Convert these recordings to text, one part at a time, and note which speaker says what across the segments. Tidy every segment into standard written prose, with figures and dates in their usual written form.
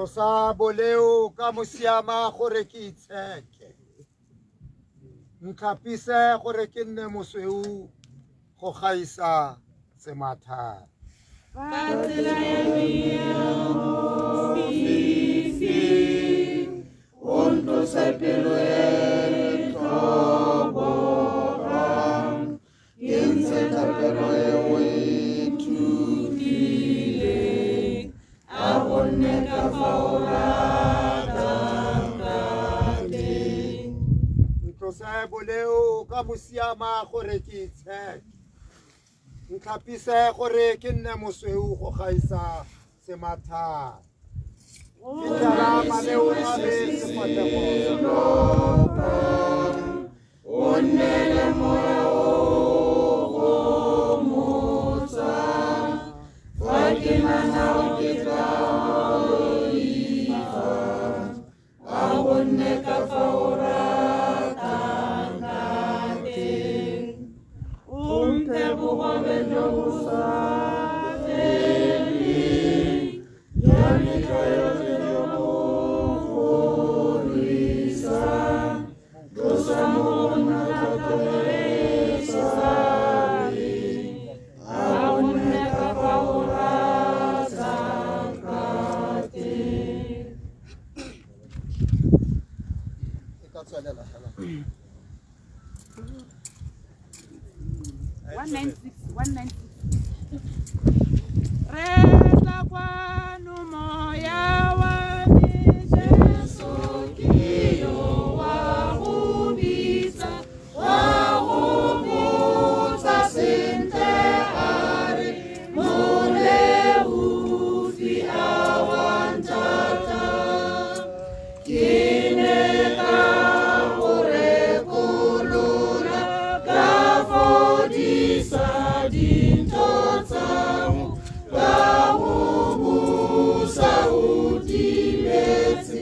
Speaker 1: Ntlosa boleo ka mosiama gore ke itsheke. Ntlhapise gore ke nne mosweu go gaisa semathana.
Speaker 2: Fa tsela ya me ya fifing, o ntlose pelo e tlhobogang, ke ntshe thapelo e o e thutileng, a go nne ka fa o ratang ka teng.
Speaker 1: Ntlose boleo ka mosiama gore ke itsheke. Ntlhapise gore ke nne mosweu go gaisa semathana. Ke jala maleo a me sefatlhego sa
Speaker 2: O nne le moya o gomotsang, fa ke na nao ke tla boifa, a go nne ka fa o ratang ka teng. O mphe bogobe jo bo sa feleng, jwa metlha yotlhe jo bo kgorisang, tlosa mo go nna thato e sa reng, a go nne ka fa o ratang ka teng.
Speaker 1: E ka tswelela fela.
Speaker 3: 196 196 Re tla kwano moya wa me
Speaker 2: Jesu ke yo wa go bitsa, wa go botsa sentle a re, moleofi a wa nthata. Ke ne ka go rekolola, ka fodisa dintho tsa go, ka go busa o timetse,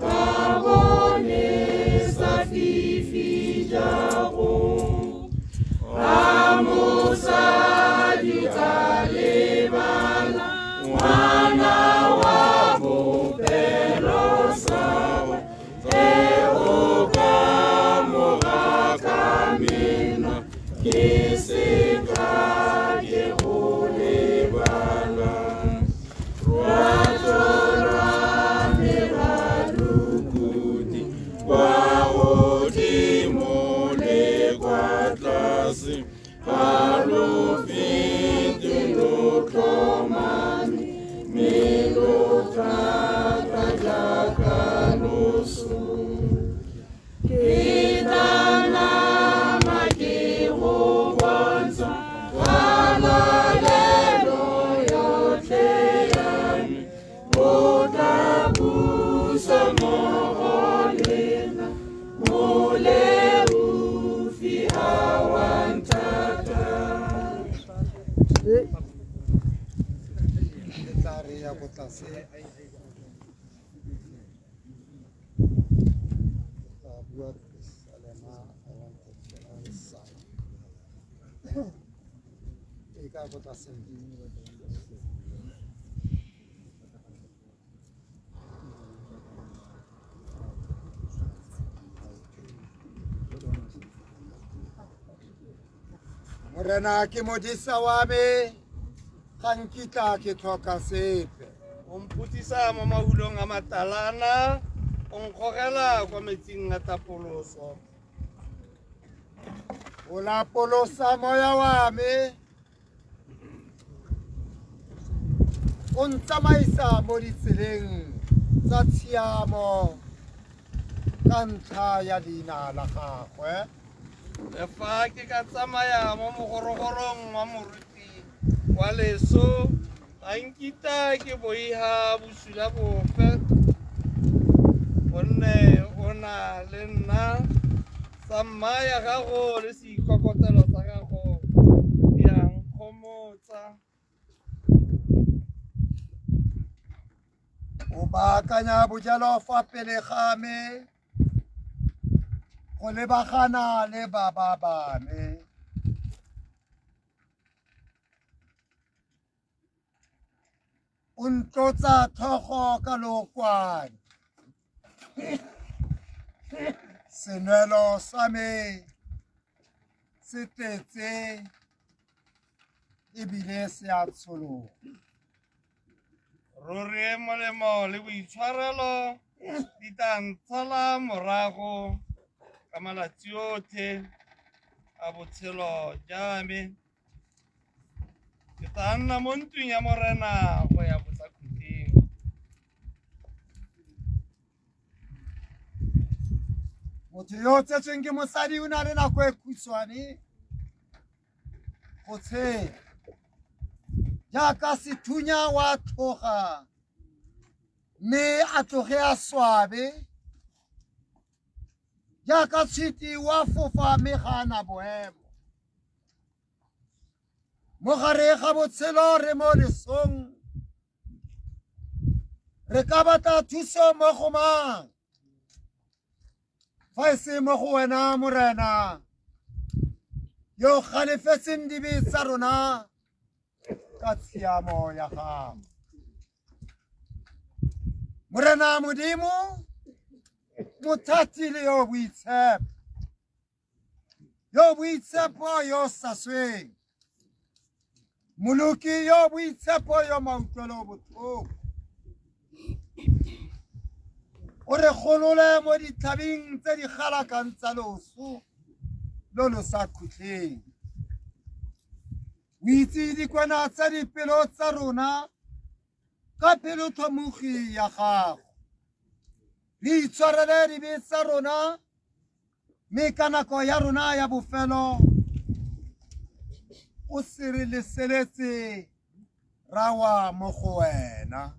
Speaker 2: ka bonesa fifi jago. A mosadi ka lebala, ngwana wa popelo sawe, e o ka moga mena, ke se ka ke go lebala. Rato lwa me ga lo khutle, kwa godimo le kwa tlase, ga lo fete lo tlhomame, mme lo thata jaaka loso. Ke tla nama ke go bontsha kgalalelo yotlhe ya me, o tla busa mmogo le nna, moleofi a wa nthata.
Speaker 1: Le tla re ya ko tlase. Tla bua Pesalema, I wanted to answer. E ka ko tlase. Morena ke modisa wa me, ga nkitla ke tlhoka sepe.
Speaker 4: O mphutisa mo mahulong a matalana, o nkgogela kwa metsing a tapoloso.
Speaker 1: O lapolosa moya wa me, o ntsamaisa mo ditseleng tsa tshiamo ka ntlha ya leina la gagwe.
Speaker 4: Le fa ke ka tsamaya mo mogorogorong wa moruti wa leso, ga nkitla ke boiha bosula bope, gonne o na le nna. Samma ya gago le seikokotelo sa gago di a nkgomotsa.
Speaker 1: O baakanya bojelo fa pele ga me go lebagana le baba ba me. O O ntlotsa tlhogo ka lookwane. Senwelo sa me se tletse ebile se a tshologa.
Speaker 4: Ruri molemo le boitshwarelo di tla ntshala morago ka malatsi otlhe a botshelo jwa me. Ke tla nna mo ntlong ya Morena go ya bosakhutleng.
Speaker 1: Motho yo o tsetsweng ke mosadi o na le nako e khutshwane go tshela. Jaaka sethunya wa tloga mme a tloge a swabe, jaaka tshwiti wa fofa mme ga a na boemo. Mo gare ga botshelo re mo lesong, re ka batla thuso mo go mang fa e se mo go wena Morena, yo galefetseng dibe tsa rona ka tshiamo ya gago. Morena Modimo, mothati le yo boitshepo, yo boitshepo yo sa sweng, moloki yo boitshepo yo mautlwelo botlhoko, o re golole mo ditlhabing tse di galakang tsa loso lo lo sa khutleng. O itse dikwena tsa dipelo tsa rona ka pelotlhomogi ya gago. Re itshwarele dibe tsa rona mme ka nako ya rona ya bofelo o se re leseletse ra wa mo go wena.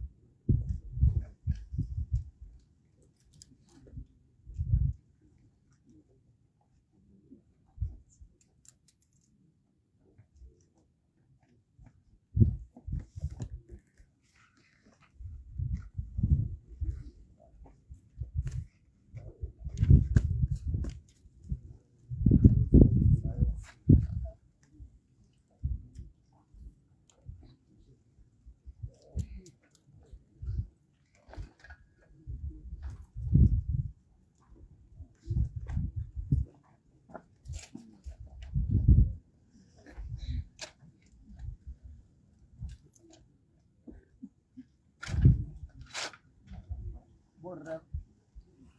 Speaker 1: Borre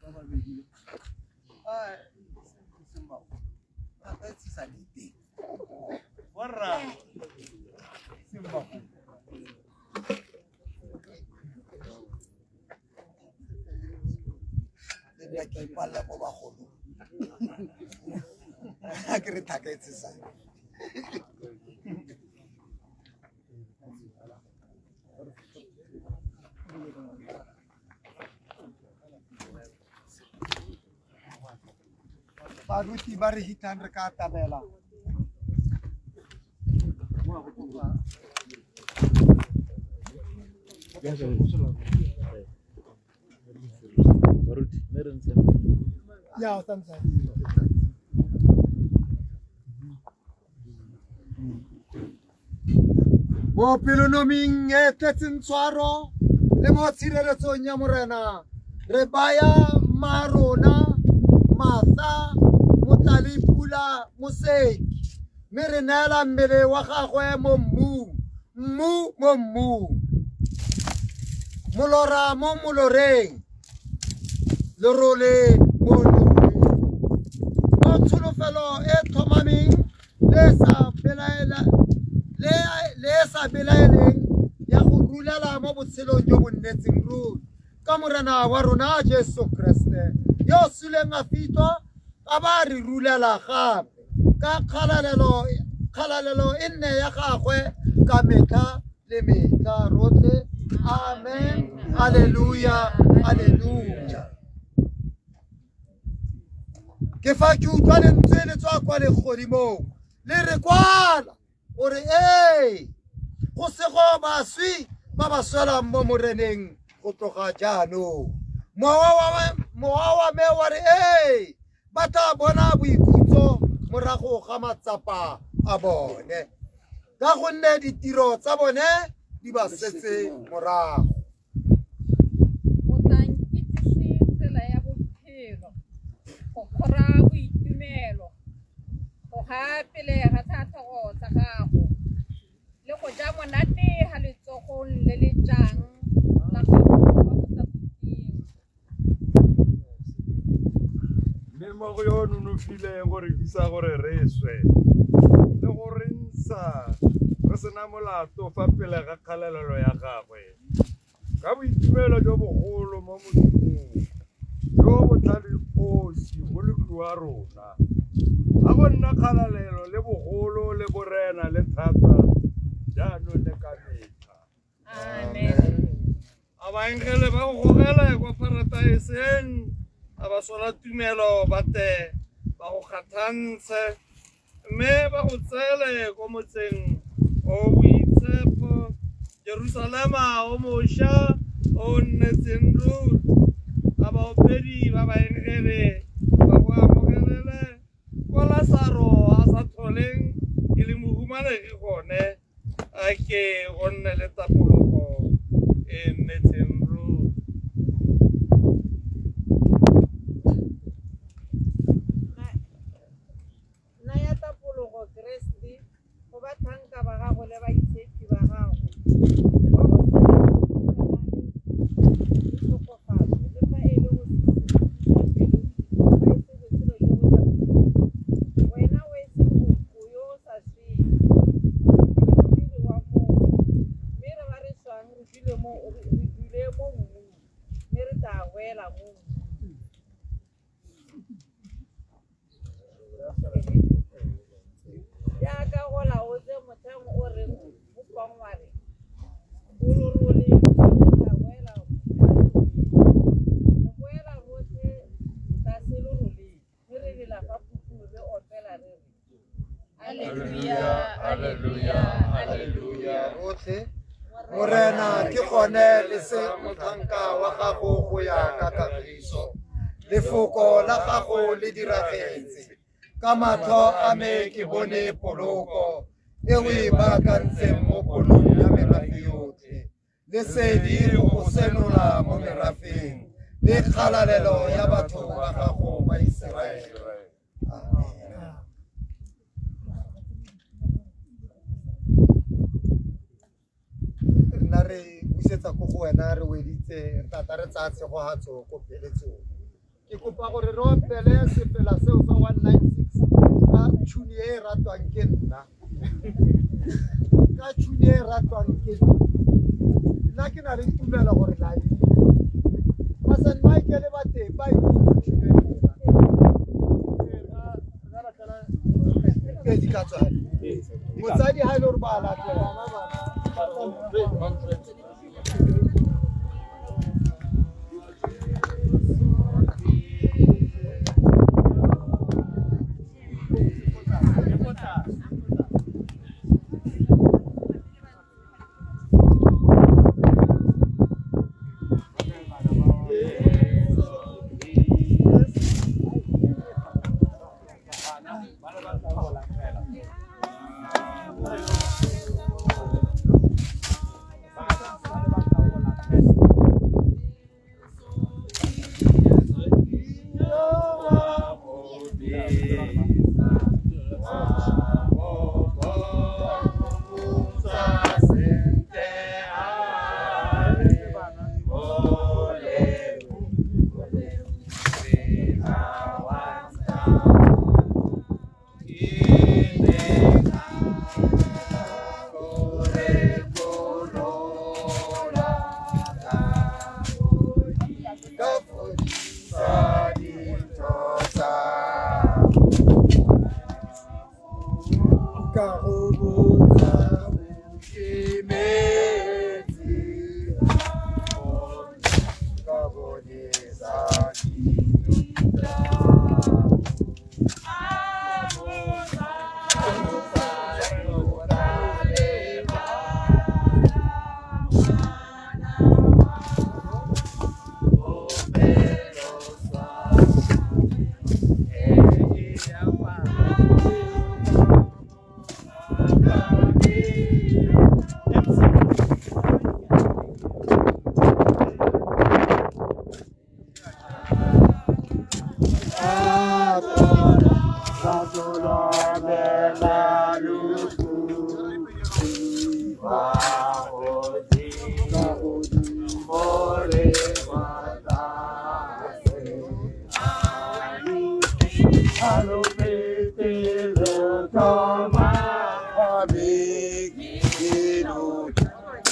Speaker 1: ba babedi
Speaker 4: Borra
Speaker 1: le nna ke ipalela mo bagolong ga ke re thaka e tshesane. Baruti ba re hitlhang re ka atamela. Ya, o santse. Mo pelonoming e tletseng tshwaro le mo tshireletsong ya Morena, re baya mmarona Martha Motlalepula Moseki mme re neela mmele wa gagwe mo mmung, mmu mo mmung, molora mo moloreng, lerole mo leroleng. Mo tsholofelo e tlhomameng le e sa belaeleng ya go rulela mo botshelong jo bo nnetseng ruri ka Morena wa rona Jesu Kriste, yo o suleng a fitwa a ba re rulela gape ka kgalalelo, kgalalelo e nne ya gagwe ka metlha le metlha rotlhe. Amen. Aleluya, aleluya. Ke fa ke utlwa lentswe le tswa kwa legodimong le re kwala o re ee go sego baswi ba ba swelang mo Moreneng go tloga jaanong. Mowa wa me wa re ee ba tla bona boikhutso morago ga matsapa a bone, ka gonne ditiro tsa bone di ba setse morago.
Speaker 5: O tla nkitsise tsela ya bophelo, go kgora boitumelo, go ga pele ga sefatlhego sa gago, le go ja monate ga letsogong le le jang la gago ka bosakhutleng.
Speaker 6: Mme mo go yo o nonofileng go re thusa gore re swe le go re ntsha re sena molato fa pele ga kgalalelo ya gagwe ka boitumelo jo bogolo mo Modimong yo o botlhale osi Mmoloki wa rona. A go nna kgalalelo le bogolo le borena le thata jaanong le ka metlha.
Speaker 5: Amen.
Speaker 4: A baengele ba go gogele kwa parataeseng, a ba sola tumelo ba tle ba go kgathantshe, mme ba go tseele ko motseng o boitshepo, Jerusalema o mošwa o nnetseng ruri. A baopedi ba baengele ba go amogelele kwa Lasaro a sa tlholeng e le mohumanegi gone, a ke go nne le tapologo e nnetseng ruri.
Speaker 3: Naya tapologo Keresete go batlhanka ba gago le baitshepi ba gago, kwa go senang bohutsana le tlhokofatso, le fa e le go se fisapelo, fa e se botshelo jo bo sa khutleng. Wena o e seng o yo o sa sweng, Mmopi le Modiri wa motho, mme re ba re swang re dule mo mmung, mme re tla boela mo mmung. Jaaka go laotse motlhang o re bopang wa re, O lorole mme o tla boela kwa leroleng. Re boela rotlhe tlase loroleng, mme re lela fa phupung re opela re re,
Speaker 5: Alleluia, alleluia, alleluia.
Speaker 1: Rotlhe. Morena ke gone le se motlhanka wa gago go ya ka kagiso. Lefoko la gago le diragetse. Ka matlho a me ke bone poloko e o e baakantseng mo ponong ya merafe yotlhe. Lesedi go go senola mo merafeng le kgalalelo ya batho ba gago ba Iseraele. Amen. Nna re busetsa ko go wena re weditse re tata re tsaya tshegogatso ko pheletsong. Ke kopa gore re opele sefela seo sa 196 ka tune e e ratwang ke nna. Ka tune e e ratwang ke nna. Nna ke na le tumelo gore la itse. Ba St. Michael ba teng ba itse tune e ke e ratang. Ee, di ka tswa. Motsadi ha e le gore ba latela.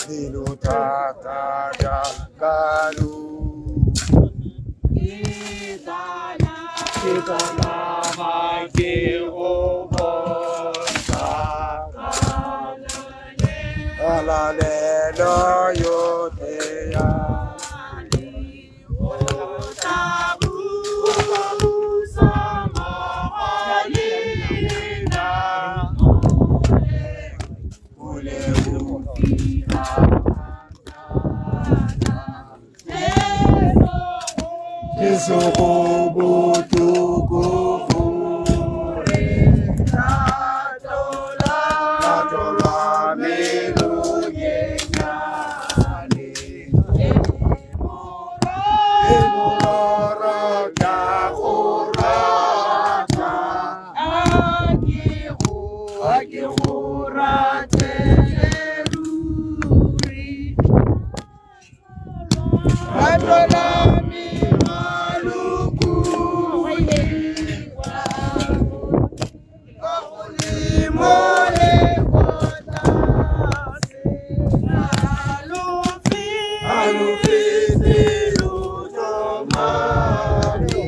Speaker 1: Dilo thata jaaka loso. Ke tla nama ke go bontsha kgalalelo yotlhe ya Jesu go botlhoko gore rato lwa me lo nyenyane. Le mororo ke a go rata, a ke go ratele ruri. Rato la me malokune, kwa godimo le kwa tlase. Ha lo fete lo tlhomame,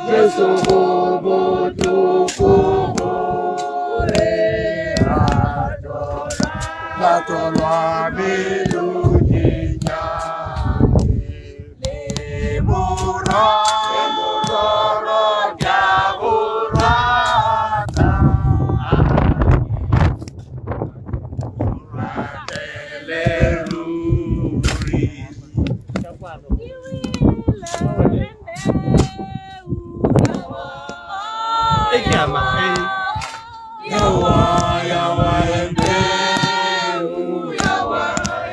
Speaker 1: Jesu go botlhoko gore rato lwa me lo nyenyane. Le mororo ke a go rata, ratele ruri. Yawa, yawa, embeu, yawa,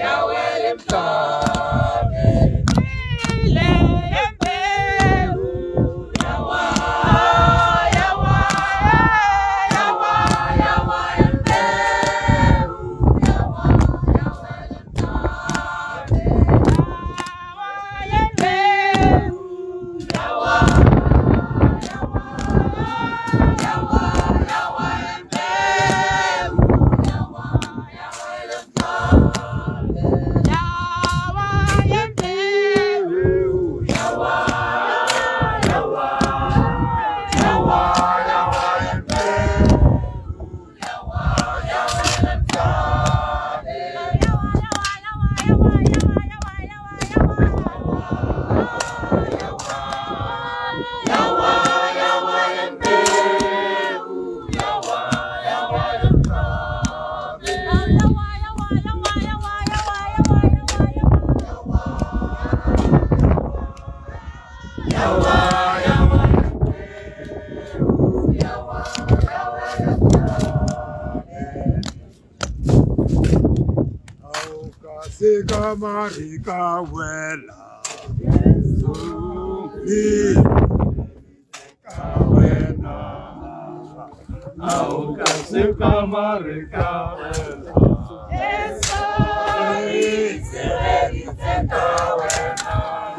Speaker 1: yawa, emhlabe. Seka marika wela, Jesu ka wena.
Speaker 6: Ao ka seka marika wela.
Speaker 2: Jesu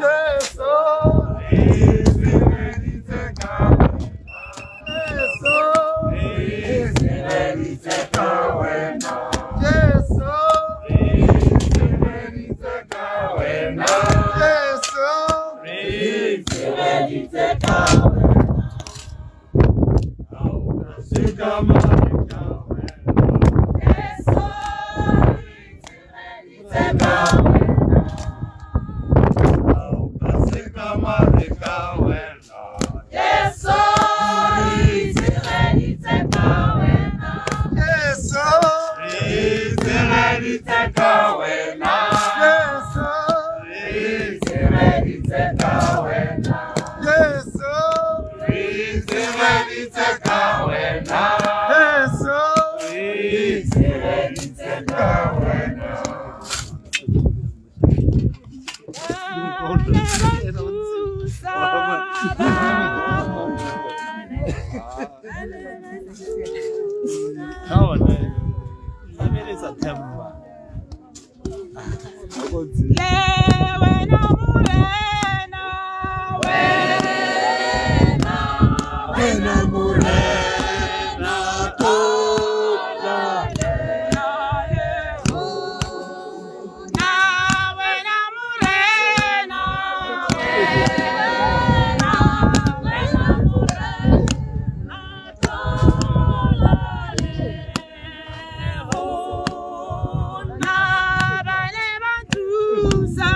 Speaker 4: Jesu, Jesu, Jesu, Jesu,
Speaker 6: Itshegeditse ka wena. Jesu, itshegeditse ka wena.
Speaker 4: Ka one, sebeletsa themba.
Speaker 2: Le wena Morena, wena,
Speaker 1: Wena Morena tola.
Speaker 2: na wena Morena, wena, wena Morena, tola le ho na ba ne ba thusa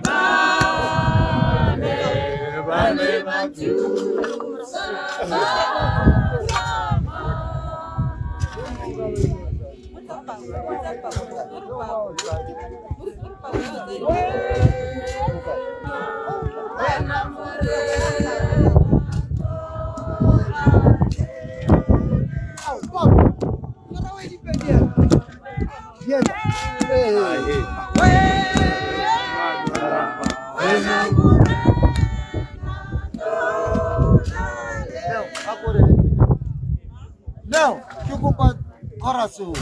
Speaker 2: ba ne
Speaker 6: Ba ne ba thusa
Speaker 2: ba
Speaker 6: Wena Morena.
Speaker 1: Now, ke kopa chorus o.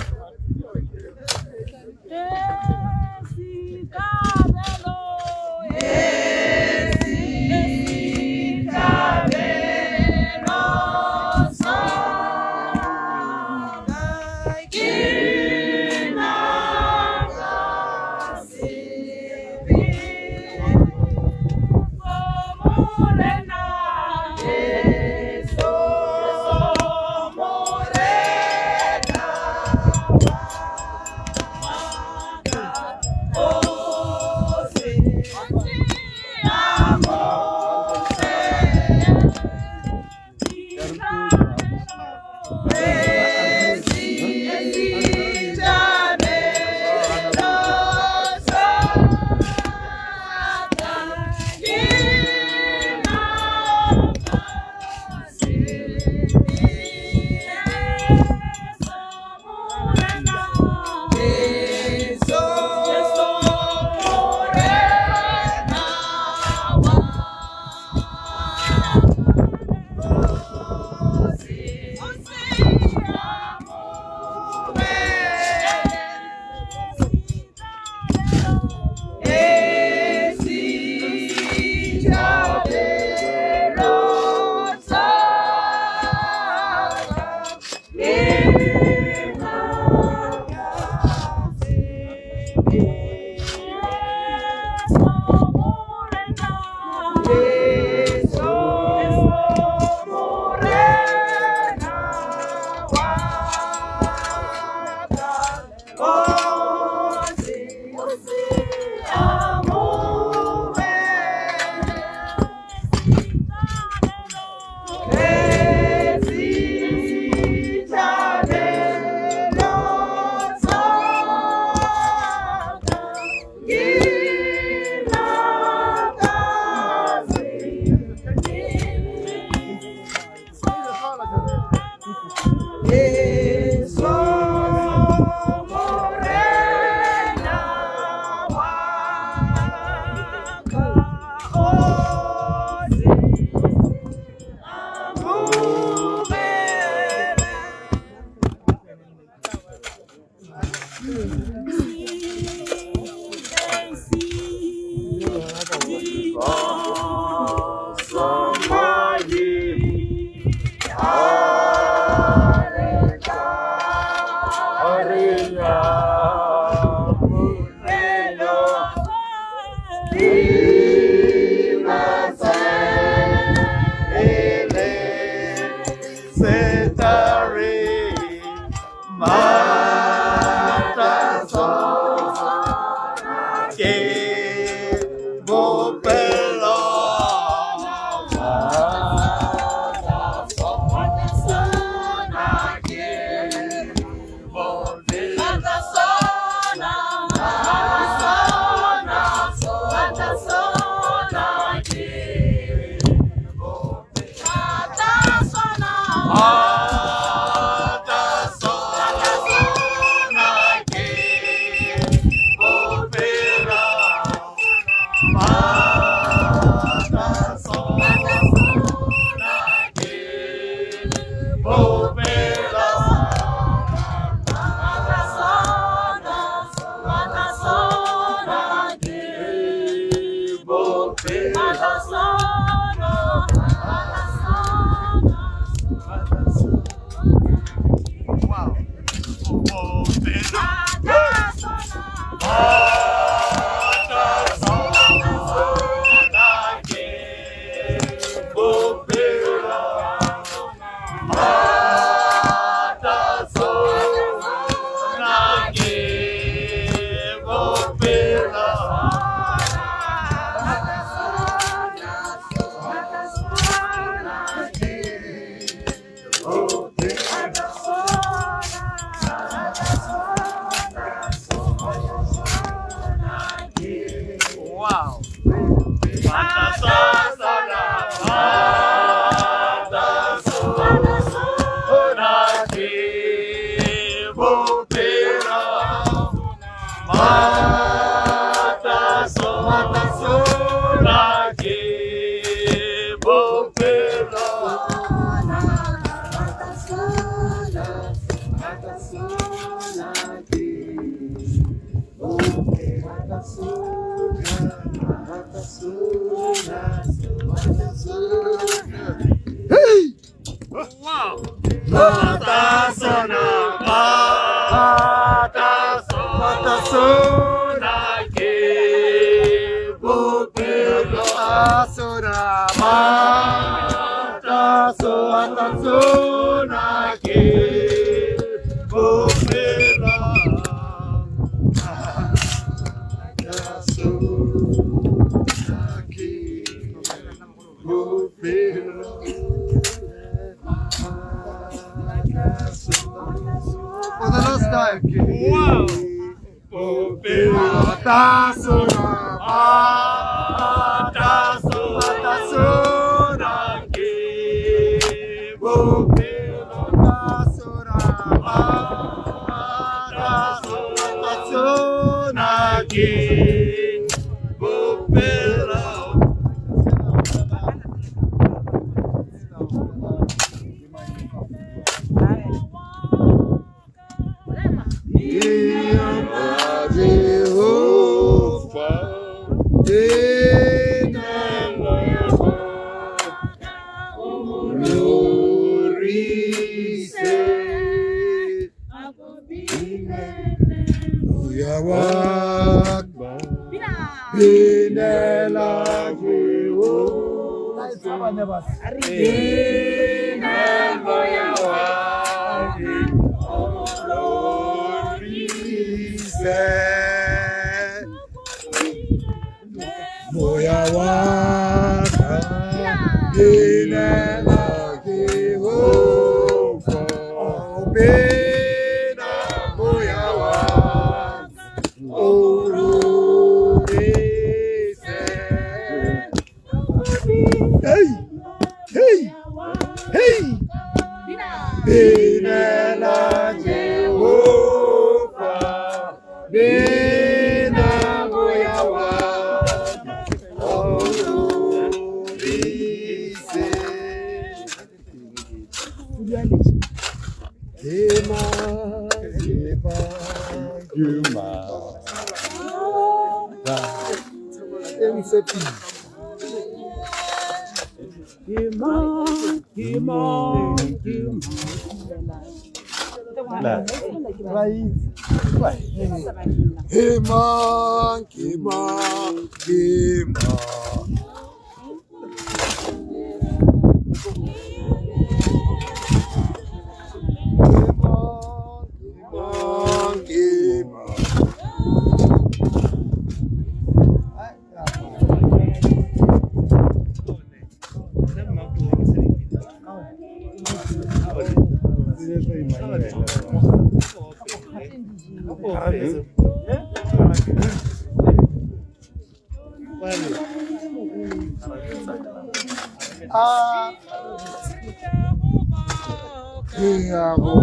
Speaker 1: Re ya go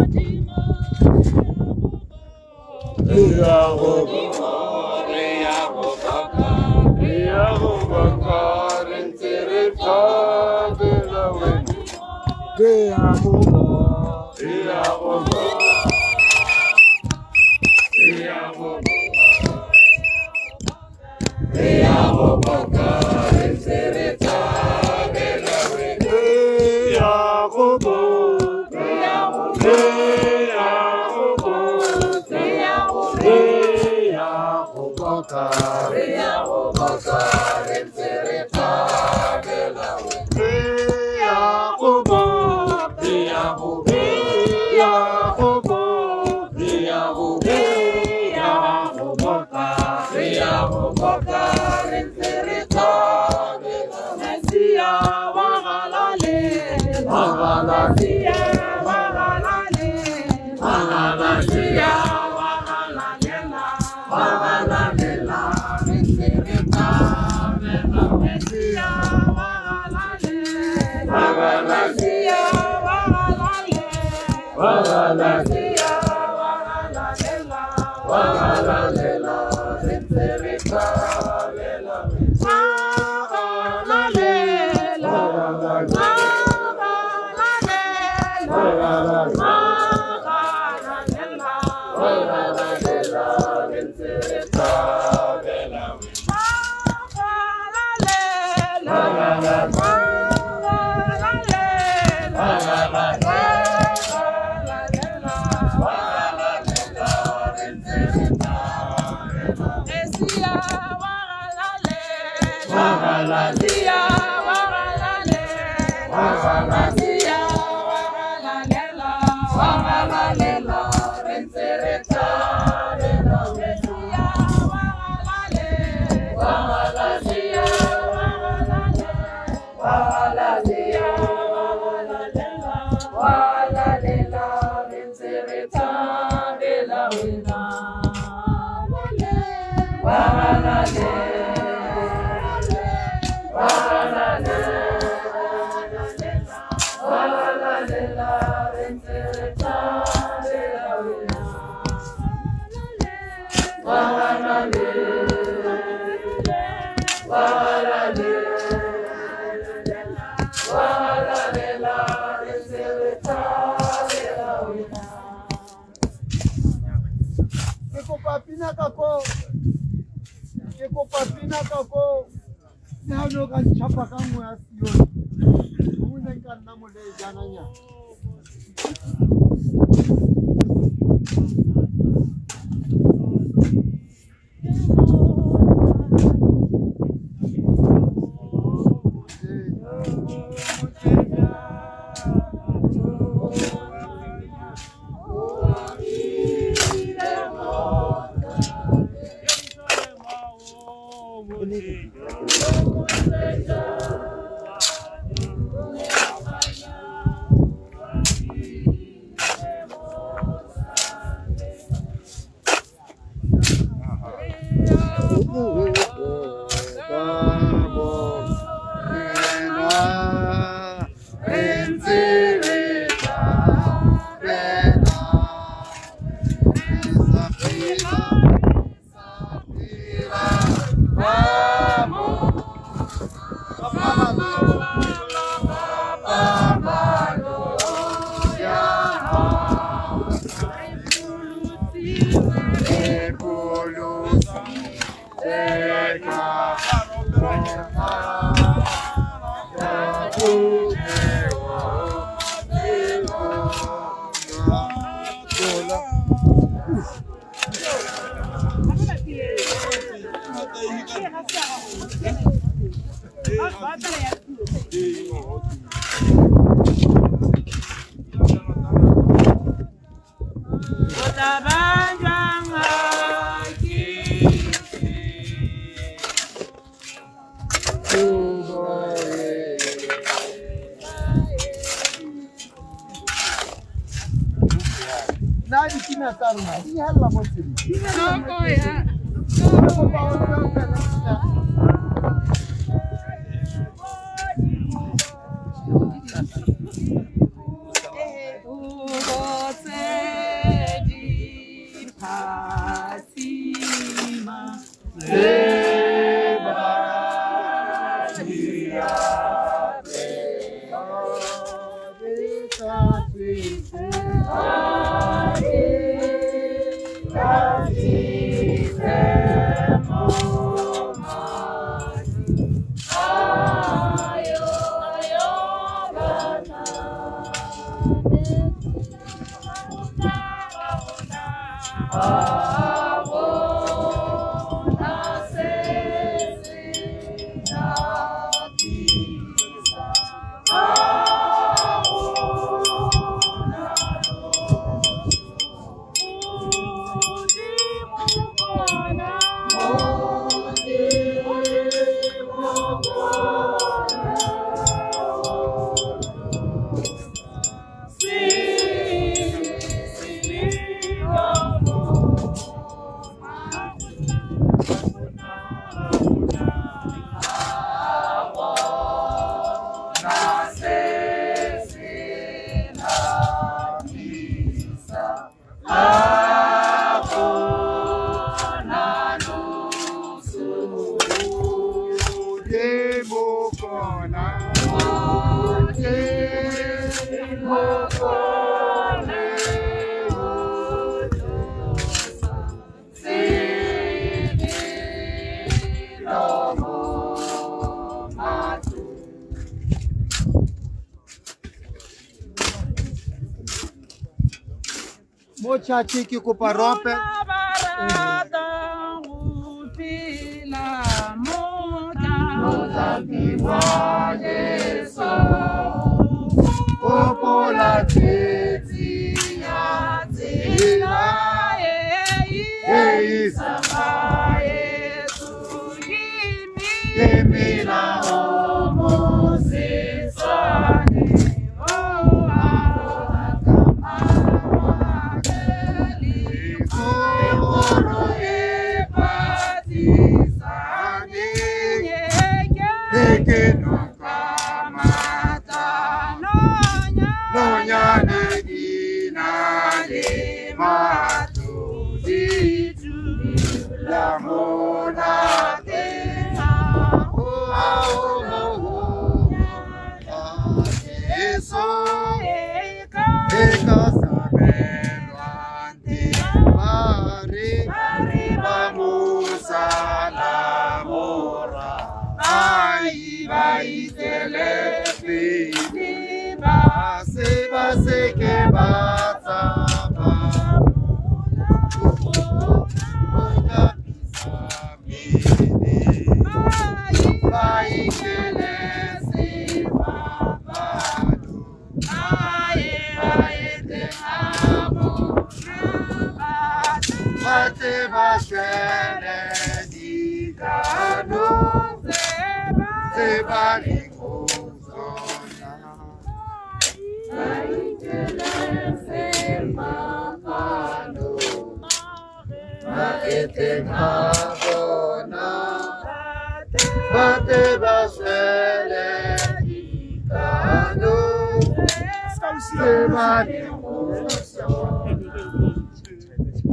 Speaker 1: Re ya go
Speaker 2: Re ya go baka,
Speaker 6: Re ya go baka, re ntse re thabela wena.
Speaker 1: Re ya go
Speaker 6: Re ya go baka, re ya go Re ya go baka, re ntse re thabela wena. Re ya go baka, re ya go baka, re ya go baka,
Speaker 2: Re ya go baka, re ntse re thabela wena.
Speaker 6: Re ya go baka,
Speaker 2: Re ya go
Speaker 6: re ya go baka,
Speaker 2: Re ya go
Speaker 6: re ya go baka,
Speaker 2: Re ya go baka, re ntse re thabela wena.
Speaker 3: Mesia wa galalela,
Speaker 2: Wa
Speaker 3: Mesia wa galalela, Mesia wa galalela,
Speaker 2: Wa galalela, re ntse re thabela wena.
Speaker 3: Mesia wa galalela,
Speaker 2: Wa galalela,
Speaker 3: Mesia wa galalela,
Speaker 2: wa galalela,
Speaker 3: Mesia wa galalela,
Speaker 2: wa galalela, re ntse re thabela wena.
Speaker 3: Wa galalela,
Speaker 2: Wa
Speaker 3: wa
Speaker 2: galalela,
Speaker 3: galalela,
Speaker 2: wa galalela,
Speaker 3: wa galalela.
Speaker 2: wa galalela, re ntse re thabela wena.
Speaker 3: Wa galalela,
Speaker 2: Wa galalela,
Speaker 3: wa galalela,
Speaker 2: wa galalela,
Speaker 3: wa galalela.
Speaker 2: wa galalela, re ntse re thabela wena.
Speaker 3: Mesia wa galalela,
Speaker 2: Wa galalela,
Speaker 3: Mesia wa galalela,
Speaker 2: wa galalela,
Speaker 3: Mesia wa galalela,
Speaker 2: wa galalela, re ntse re thabela wena.
Speaker 3: Mesia wa galalela,
Speaker 2: Wa galalela,
Speaker 3: Mesia wa galalela,
Speaker 2: wa galalela,
Speaker 3: Mesia wa galalela.
Speaker 2: wa galalela, re ntse re thabela wena. Wa galalela, wa galalela, wa galalela, re ntse re thabela wena. Wa galalela, wa galalela, wa galalela, re ntse re thabela wena.
Speaker 1: Ke kopa pina ka koo, ke kopa pina ka koo. Le ha o ne o ka ntjhapa ka nngwe ya Sione, gongwe ne nka nna moleejananyana.
Speaker 2: Re ntse re thabela, re sa phela, phela, ba mo pabalo ya hao. Re pholositse ka mokgwa wa bophelo bo
Speaker 1: Nna dipina tsa rona di hella mo tseleng.
Speaker 5: Noko ya.
Speaker 1: Ke kopa o tle o opele pina.
Speaker 3: O
Speaker 2: di phatsima
Speaker 1: tse ba di Mo tšhatšhi ke kopa rope. Gopola tsietsi ya tsela e isang ke melao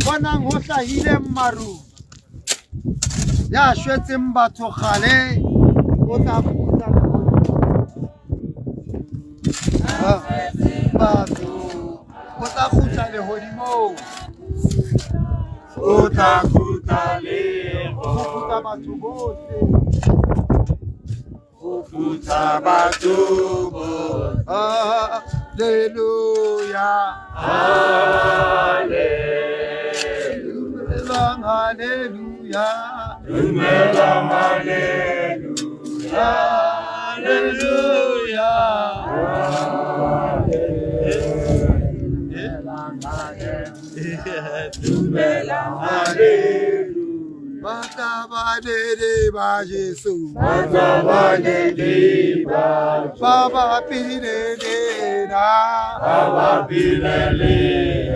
Speaker 1: Bonang ho hlahile maru ya shwetseng batho kgale o tla kgutla batho o tla kgutla lehodimong o tla kgutla le batho bohle o kgutla batho bohle. Hallelujah, hallelujah, hallelujah, hallelujah, hallelujah, hallelujah. Batabalele ba Jesu, batabalele ba, baba pilele na, baba pilele,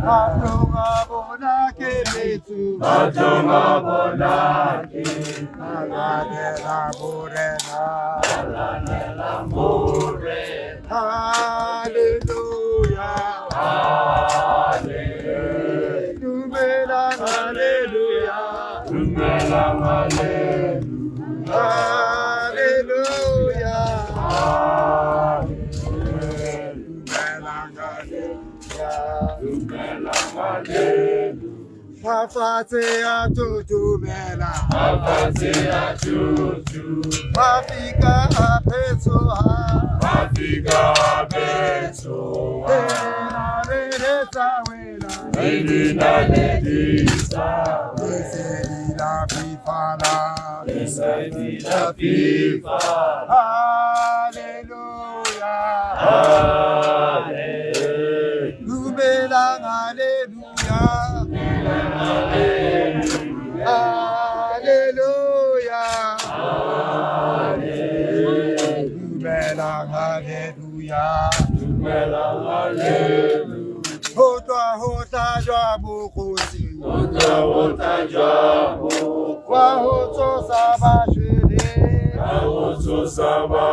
Speaker 1: batonga bona ke metsu, batonga bona ke, alanela morena, alanela morena, hallelujah, hallelujah. Dumelang haleluya. Mafatshe a thothomela.
Speaker 6: Mafatshe a thothomela.
Speaker 1: Mafika a phetsoha.
Speaker 6: Mafika a phetsoha.
Speaker 1: Dinaledi tsa wela.
Speaker 6: Le dinaledi tsa wela.
Speaker 1: Lesedi la fifala.
Speaker 6: Lesedi la fifala.
Speaker 1: Haleluya.
Speaker 6: Haleluya.
Speaker 1: Dumelang haleluya. Haleluya. Dumelang haleluya.
Speaker 6: Dumelang haleluya.
Speaker 1: Ho tswa ho hlajwa mokgosi.
Speaker 6: Ho tswa ho hlajwa mokgosi.
Speaker 1: Wa ho tsosa ba shweleng.
Speaker 6: Wa ho tsosa ba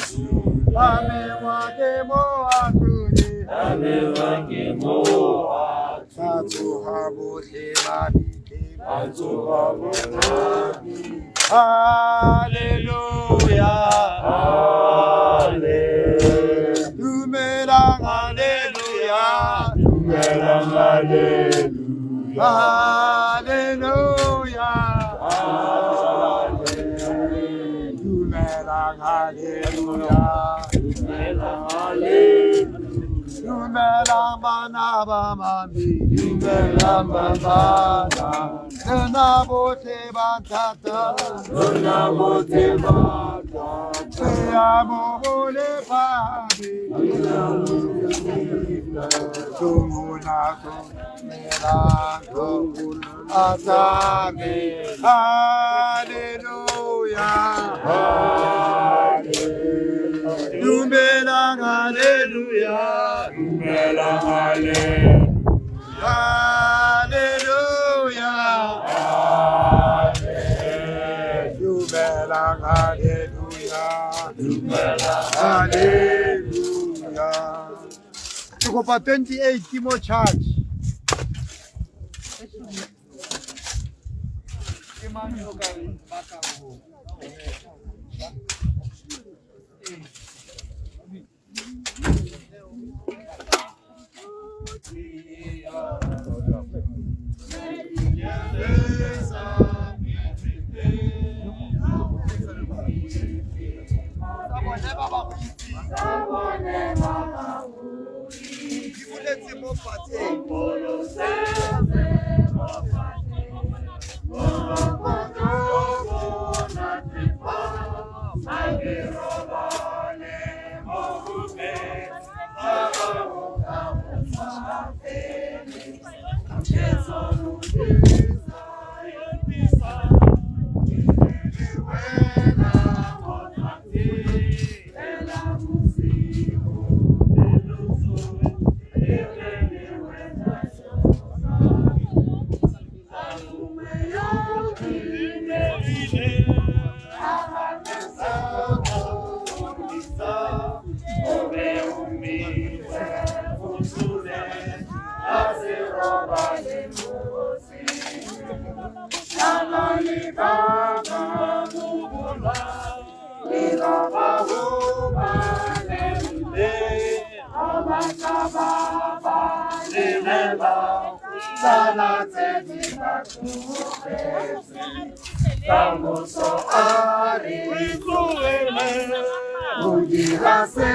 Speaker 6: shweleng.
Speaker 1: Ba mengwa ke moahlodi.
Speaker 6: Ba mengwa ke moahlodi.
Speaker 1: Ba tsoha bohle ba bitleng.
Speaker 6: Ba tsoha bohle ba bitleng.
Speaker 1: Haleluya.
Speaker 6: Haleluya.
Speaker 1: Dumelang haleluya.
Speaker 6: Dumelang haleluya.
Speaker 1: Haleluya. Dumelang haleluya.
Speaker 6: Dumelang haleluya.
Speaker 1: Dumelang bana ba mami.
Speaker 6: Dumelang bana.
Speaker 1: Lona bohle ba nthatang.
Speaker 6: Lona bohle ba nthatang.
Speaker 1: Re a mo ho le phahame. Tunguna tumelang Asame. Haleluya. Dumelang haleluya.
Speaker 6: Dumelang haleluya.
Speaker 1: Haleluya. Dumelang haleluya.
Speaker 6: Dumelang
Speaker 1: haleluya. Ke kopa 28 ke mo charge. Ke mang yo ka re batlang ho? Di boletse mo fatshe.
Speaker 6: Go dira se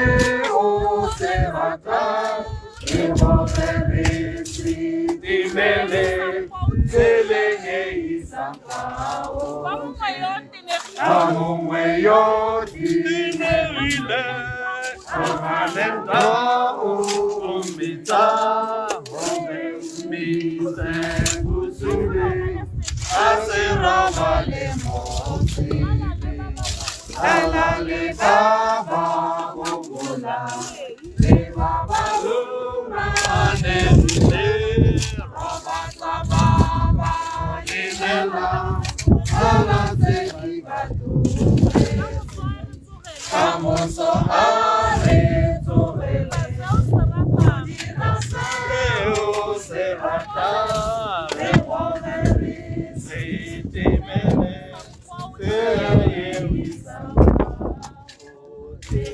Speaker 6: o se batlang, re bope re setimele tseleng e isang Ba mongwe yo tenegile, tloga o mmitsa, o mmitse bosula, a se robale mo tseleng. Ela le ba ba gopola, le ba ba humanegile, robatla ba ba lelela, tsala tse di ba tlogetse. Kamoso a re tsogele, go dira seo se ratang, re bone re setimele, tsela eo isang gotlhe.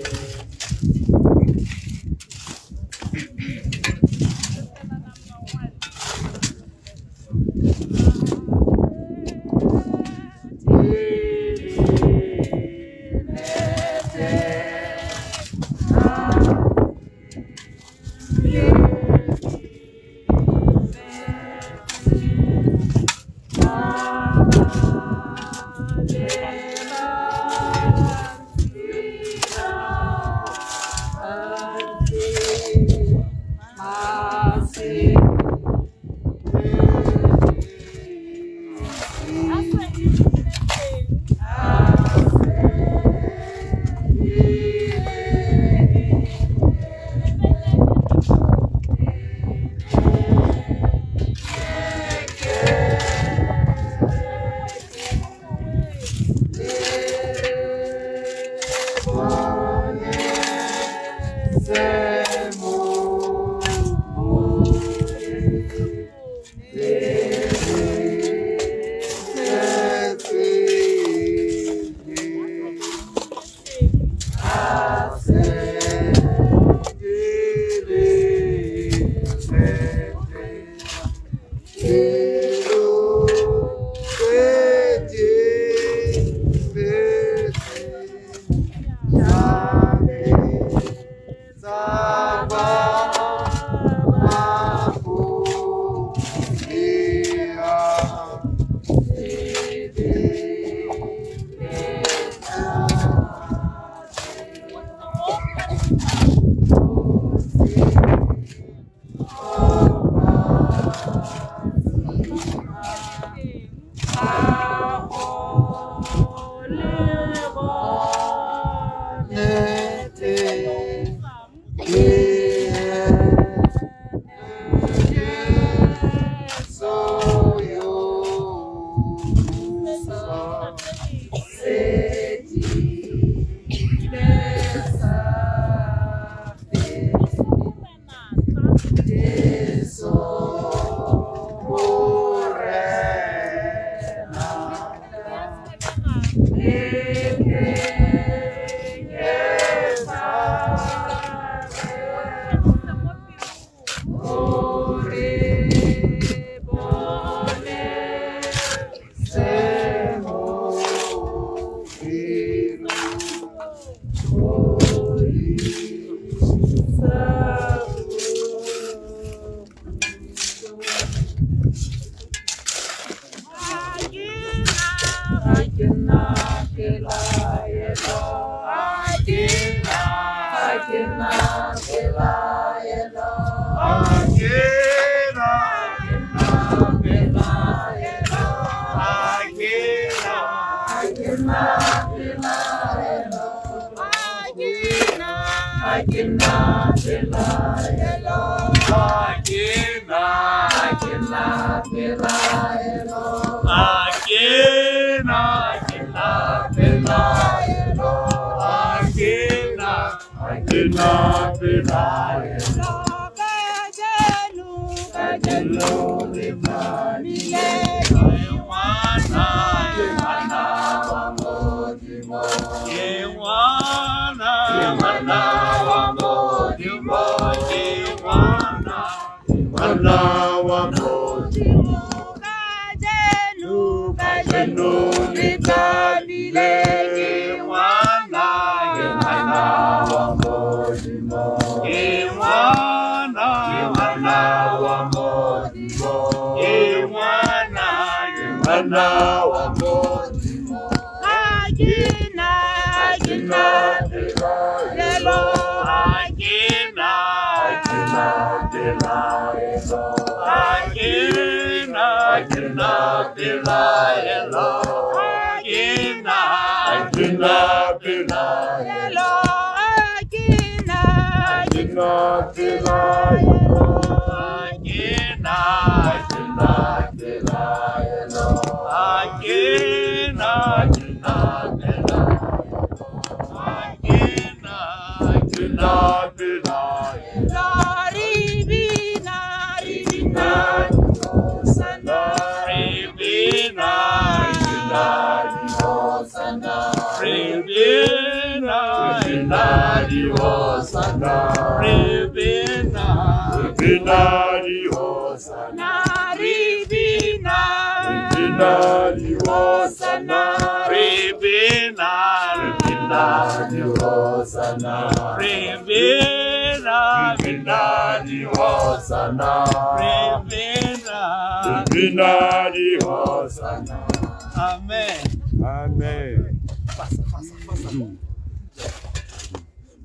Speaker 4: Amen.
Speaker 6: Amen.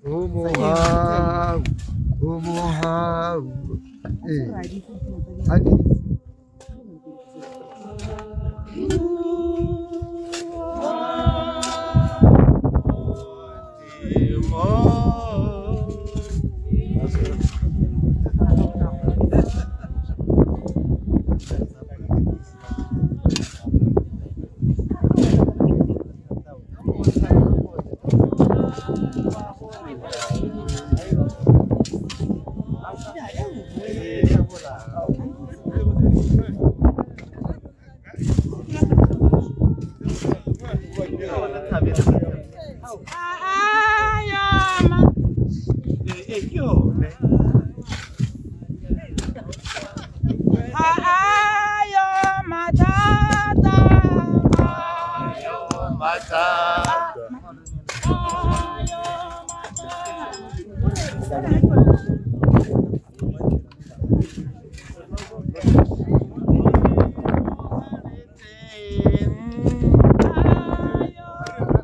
Speaker 1: O mohau, O mohau. Ee. A ke itse.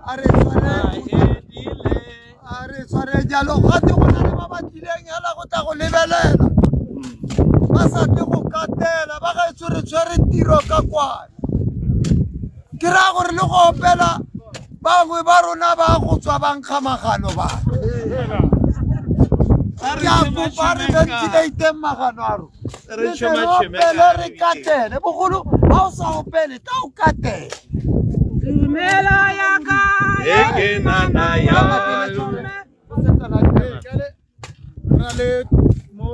Speaker 1: A re tshware a re tshware jalo gate go na le ba ba tlileng hela go tla go lebelela ba sa tle go katela ba gaetsho re tshwere tiro ka kwana ke raya gore le go opela bangwe ba rona ba go tswa ba nkga magano ba ke a kopa re ventilateng magano a rona re tle re opele re katele bogolo ga o sa opele tla o katele.
Speaker 3: Tumelo ya ka
Speaker 6: E ke nana ya
Speaker 7: Re na le mo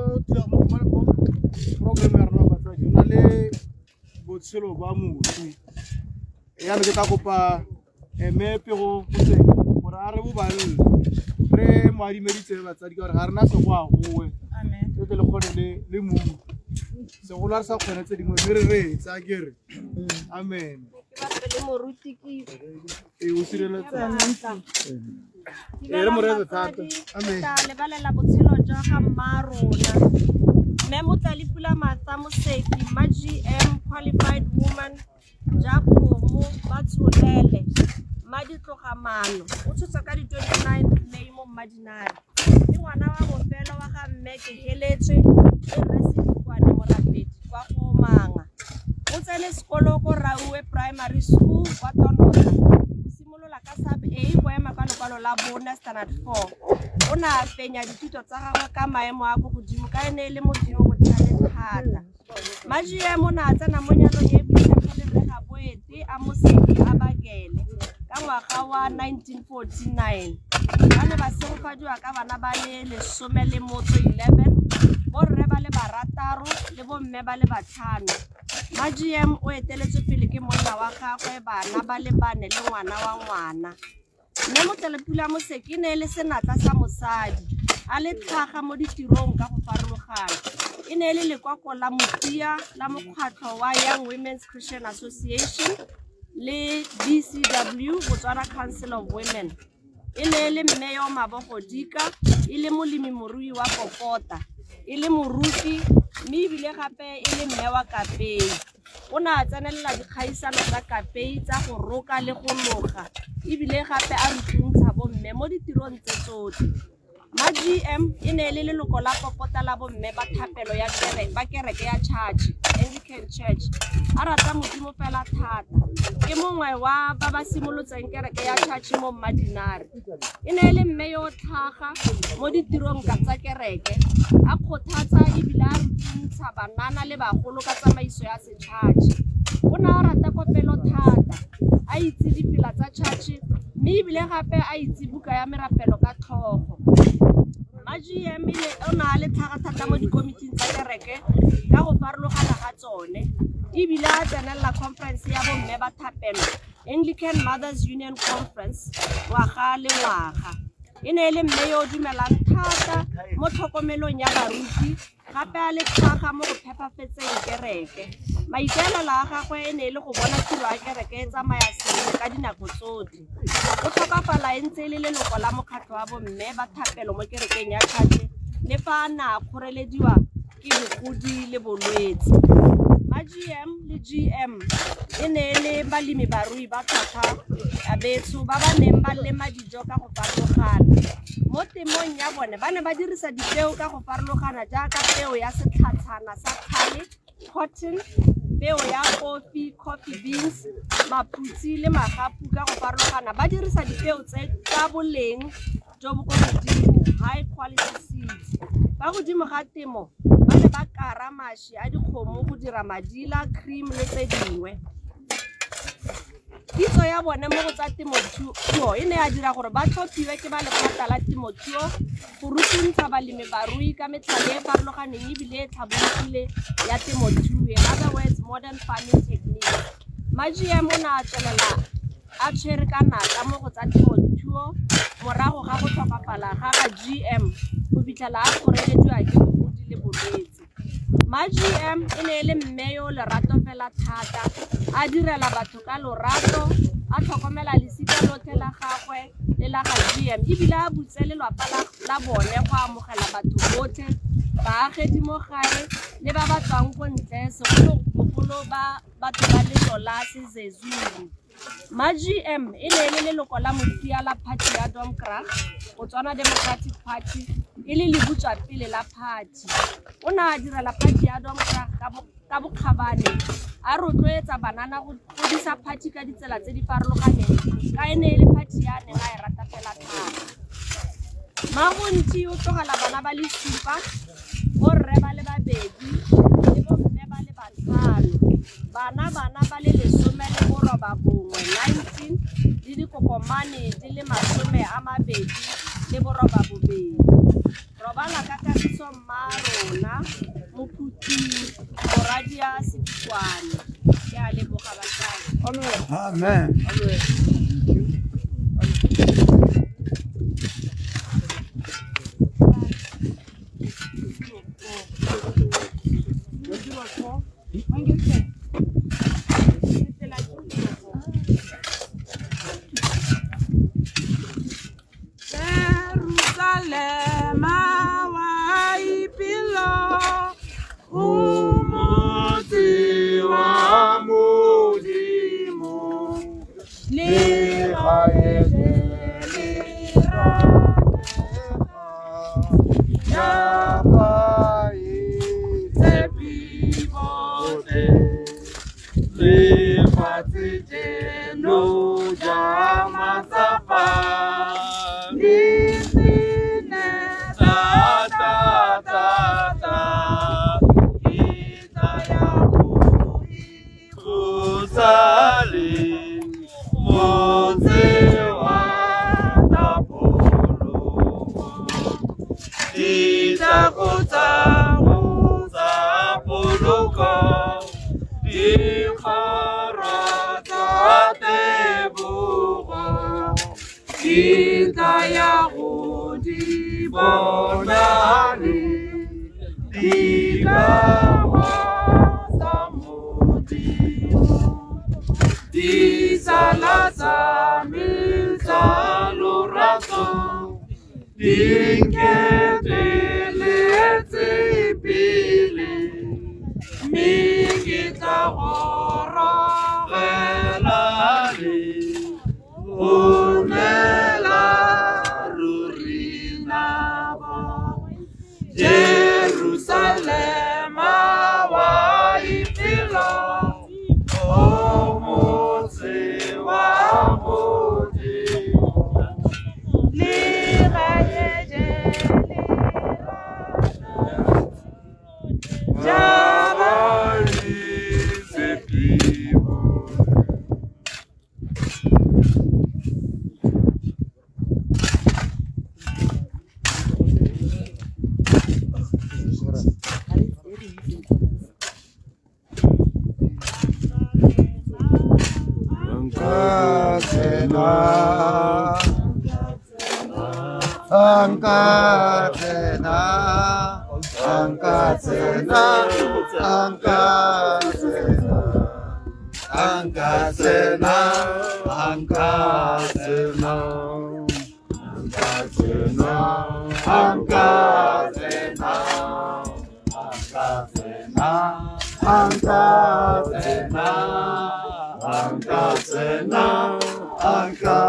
Speaker 7: program ya rona batsadi re na le botshelo ba moswi yana ke tla kopa mme Pego Motseng gore a re bo balle re mo adimeditse batsadi ka gore ga rena segoa goe re tle le kgone le mong segolo a re sa kgone tse dingwe mme re reetsa kere amen.
Speaker 8: Ke moruti ke
Speaker 7: Ee, o sireletsa. Ee, re mo reetse thata. Amen.
Speaker 8: Tla lebalela botshelo jwa ga mma rona. Mme Motlalepula Martha Moseki, Mma GM Qualified Woman ja kgomo ba tsholele Mma Ditlogamano o tshotswe ka di 29 May mo Mmadinare. Ke ngwana wa bofelo wa ga mme Keheletswe le rre Sedikwane Morapedi kwa go Manga. O tsene sekolo ko Rauwe Primary School kwa Tonota. O simolola ka sub A go ema ka lekwalo la bone standard 4. O ne a fenya dithuto tsa gagwe ka maemo a ko godimo ka e ne e le motho yo o botlhale thata. Majiem o ne a tsena mo nyalong e boitshepo le Rre Gaboete a Moseki a Bakele ka ngwaga wa 1949. Ba ne ba segofadiwa ka bana ba le 11, borre ba le barataro le bomme ba le batlhano. Majiem o eteletswe pele ke monna wa gagwe, bana ba le bane le ngwana wa ngwana. Mme Motlalepula Moseki e ne e le senatla sa mosadi, a le tlhaga mo ditirong ka go farologana. E ne e le lekoko la motia la mokgatlho wa Young Women's Christian Association le BCW Botswana Council of Women. E ne e le mme yo mabogodika, e le molemi morui wa popota, e le moruti mme ebile gape e le mme wa kapei. O ne a tsenelela dikgaisano tsa kapei tsa go roka le go loga ebile gape a rutuntsha bomme mo ditirong tse tsotlhe. Ma GM e ne e le leloko la popota la bomme ba thapelo ya ba kereke ya church, Anglican Church. A rata Modimo fela thata. Ke mongwe wa ba ba simolotseng kereke ya church mo Mmadinare. E ne e le mme yo o tlhaga mo ditirong ka tsa kereke, a kgothatsa ebile a rutuntsha banana le bagolo ka tsamaiso ya se-church. O ne a rata kopelo thata, a itse dipela tsa church mme ebile gape a itse buka ya merapelo ka tlhogo. Ma GM o ne a le tlhaga thata mo dikomiting tsa kereke ka go farologana ga tsone ebile a tsenelela conference ya bomme ba thapelo Anglican Mothers Union Conference ngwaga le ngwaga. E ne e le mme yo o dumelang thata mo tlhokomelong ya baruti gape a le tlhaga mo go phepafetseng kereke. Maikaelelo a gagwe e ne e le go bona tiro ya kereke e tsamaya sentle ka dinako tsotlhe. O tlhokafala e ntse e le leloko la mokgatlho wa bomme ba thapelo mo kerekeng ya church le fa a ne a kgorelediwa ke bogodi le bolwetse. Ma GM le GM e ne e le balemi barui ba tlhwatlhwa ya betsho ba ba neng ba lema dijo ka go farologana. Mo temong ya bone ba ne ba dirisa dipeo ka go farologana jaaka peo ya setlhatshana sa tlhale, cotton, peo ya kofi, coffee beans, maphutsi le magapu ka go farologana. Ba dirisa dipeo tse tsa boleng jo bo ko godimo, high quality seeds. Fa godimo ga temo ba ne ba kara mašwi a dikgomo go dira madila, cream le tse dingwe. Kitso ya bone mo go tsa temothuo e ne ya dira gore ba tlhophiwe ke ba lephata la temothuo go rutuntsha balemi barui ka metlhale e farologaneng ebile e tlhabologile ya temothuo, in other words modern farming techniques. Ma-GM o ne a tswelela a tshwere ka natla mo go tsa temothuo morago ga go tlhokafala ga ga GM go fitlhela a kgorelediwa ke bogodi le bolwetse. Ma-GM e ne e le mme yo o lerato fela thata, a direla batho ka lorato, a tlhokomela lesika lotlhe la gagwe le la ga GM ebile a butse lelwapa la bone go amogela batho botlhe, baagedi mo gae le ba ba tswang ko ntle, segolobogolo ba batho ba letso la Sezezuru. Ma-GM e ne e le leloko la motia la phathi ya Domkrag, Botswana Democratic Party, e le lebutswapele la phathi. O ne a direla phathi ya Domkrag ka bokgabane, a rotloetsa banana go godisa phathi ka ditsela tse di farologaneng ka e ne e le phathi ya neng a e rata fela thata. Magontši o tlogela bana ba le supa, borre ba le babedi le bomme ba le batlhano, bana bana ba le 19, le dikokomane di le 28. Robala ka kagiso mma rona, Mophuting moradia Sedikwane. Ke a leboga batsadi.
Speaker 1: Amen.
Speaker 7: Amen.
Speaker 2: Jerusalema wa ipelo, o motse wa Modimo, le gae le le ratega, ya baitshepi botlhe, lefatshe jeno ja matsapa, le tsene thata thata, ke tsaya go ikgosa le motse wa tapologo, dithako tsa go tsa poloko, dikgoro tsa tebogo, di tlaya go di bonale, dikago tsa Modimo, ditsala tsa me tsa lorato, di nketeletse pele, mme ke tla gorogela le go nnela ruri nabo. Jerusalema wa ipelo, o motse wa Modimo, le gae je le ratega, ja
Speaker 6: Baitshepi botlhe.
Speaker 1: Nka tsena, nka tsena, nka tsena, nka tsena, nka tsena, nka tsena, nka tsena, nka tsena, nka tsena, A nka tsena, a nka tsena, a nka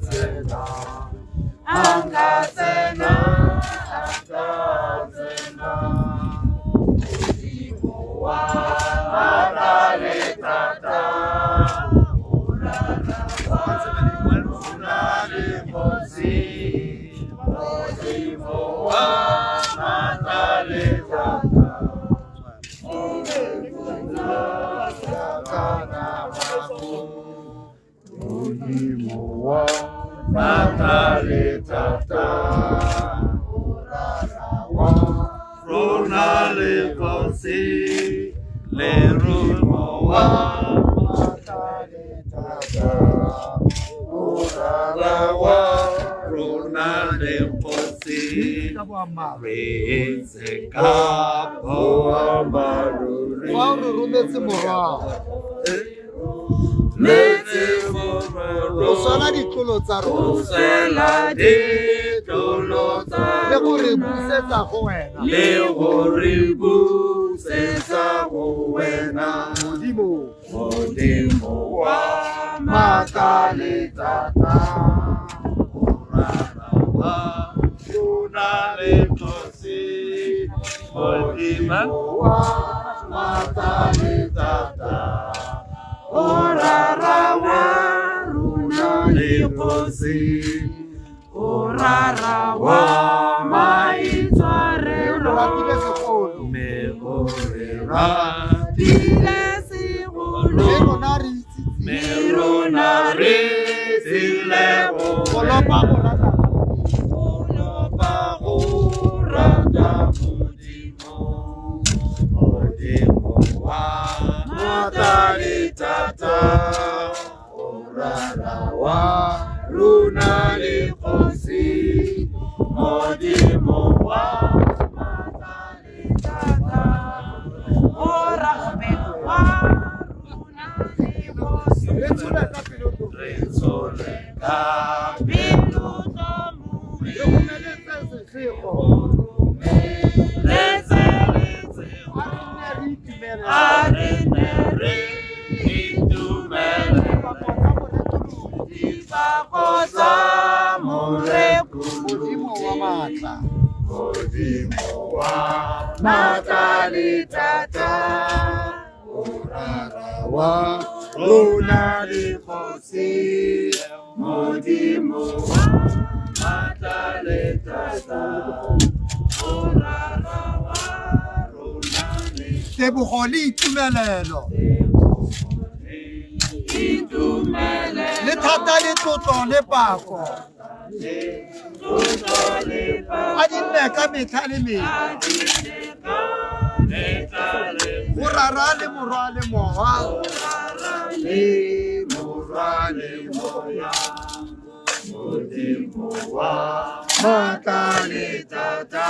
Speaker 1: tsena, a nka tsena, a nka tsena. Modimo wa matla le thata, o rara wa rona le kgosi. Modimo wa matla le thata, Modimo wa matla le thata, o rara wa
Speaker 4: rona le kgosi, le wa
Speaker 1: matla le thata, o rara wa
Speaker 4: rona le kgosi. Re itse ka boammaaruri.
Speaker 1: Fa o re rometse morwao,
Speaker 4: Metse morwaro.
Speaker 1: o swela ditlolo tsa
Speaker 4: O
Speaker 1: rona
Speaker 4: swela ditlolo tsa
Speaker 1: le go re busetsa go wena.
Speaker 4: le go re busetsa go wena.
Speaker 1: Modimo
Speaker 4: Modimo wa
Speaker 1: matla le thata,
Speaker 4: o rara wa rona le kgosi. Modimo
Speaker 1: wa matla le thata,
Speaker 4: o rara wa rona le kgosi.
Speaker 2: O rara wa maitshwarelo.
Speaker 1: o ratile segolo,
Speaker 4: Mme o re ratile
Speaker 2: Tile segolo.
Speaker 1: mme rona re itsitse
Speaker 4: mme rona re tsile go
Speaker 1: go lopa go rata
Speaker 4: go lopa go rata Modimo. Modimo wa matla le thata, o rara wa rona le kgosi. Modimo wa matla le thata,
Speaker 2: O rara wa rona le kgosi.
Speaker 1: re tshole ka pelo
Speaker 4: re tshole ka
Speaker 2: Pelo tlhomogi.
Speaker 1: re romeletse sesego,
Speaker 2: Letse letsego.
Speaker 1: a re nne re itumele
Speaker 2: A re ne re
Speaker 4: itumele.
Speaker 1: dipako tsa morekolodi,
Speaker 2: dipako tsa morekolodi.
Speaker 1: Modimo wa maatla.
Speaker 4: Modimo wa
Speaker 2: Matla le thata.
Speaker 1: O rara wa rona le kgosi,
Speaker 2: Modimo wa
Speaker 4: matla le thata,
Speaker 2: o rara wa
Speaker 4: rona le
Speaker 1: tebogo le itumelelo
Speaker 2: itumelelo.
Speaker 1: le thata le tlotlo le pako
Speaker 2: Tlotlo le pako.
Speaker 1: a di nne ka metlha le metlha
Speaker 2: A di nne ka
Speaker 4: metlha le
Speaker 1: go rara le morwa le mowa
Speaker 4: le morwa le moya. Modimo wa
Speaker 1: maatla le
Speaker 4: thata,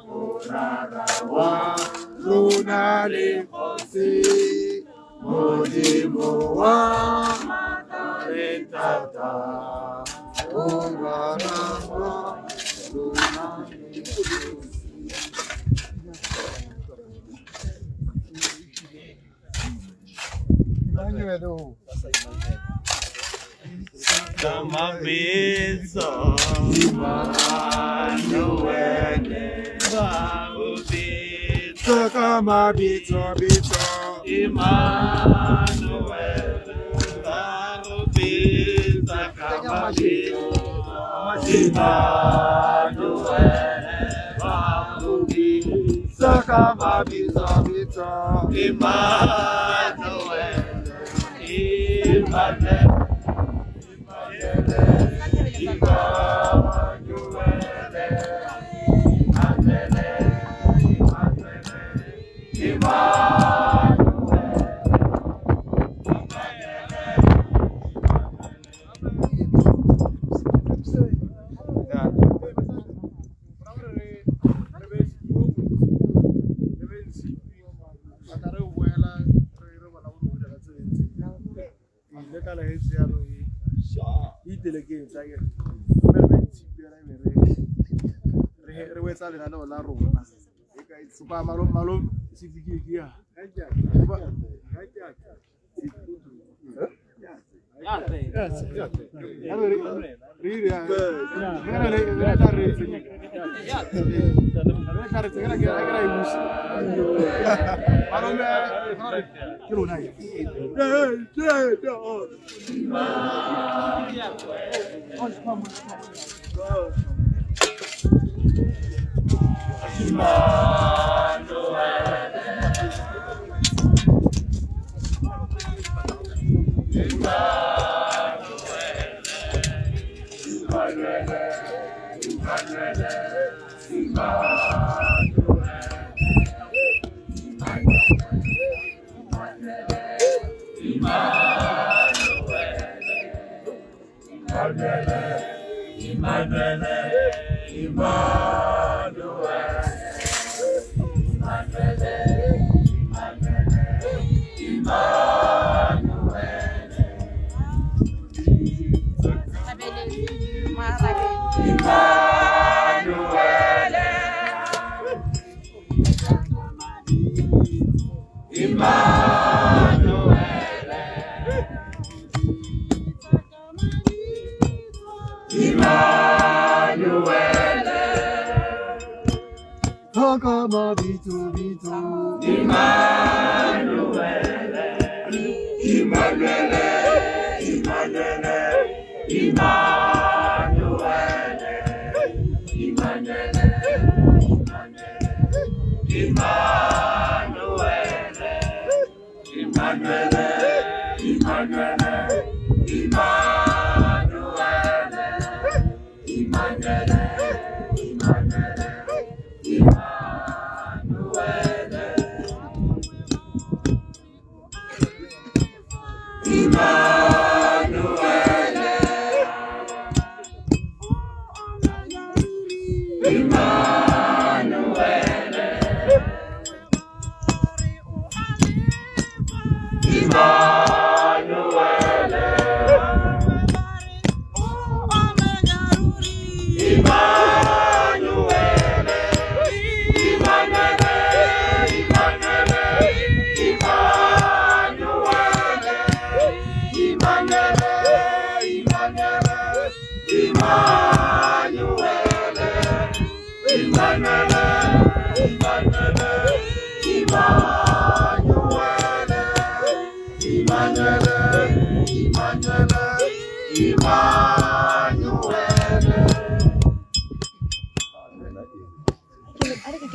Speaker 4: o rara wa
Speaker 1: rona le kgosi, Modimo wa
Speaker 4: le thata,
Speaker 1: o rara wa rona le kgosi. Emmanuel o.
Speaker 4: Kamabitso Emmanuel, ba o bitsa
Speaker 1: Ka mabitso bitso
Speaker 4: Emmanuel, ba o bitsa ka mabitso Emmanuel, ba o bitsa
Speaker 1: ka mabitso bitso
Speaker 4: Emmanuel, Emmanuel,
Speaker 7: Re wetsa lenaneo la rona. Kopa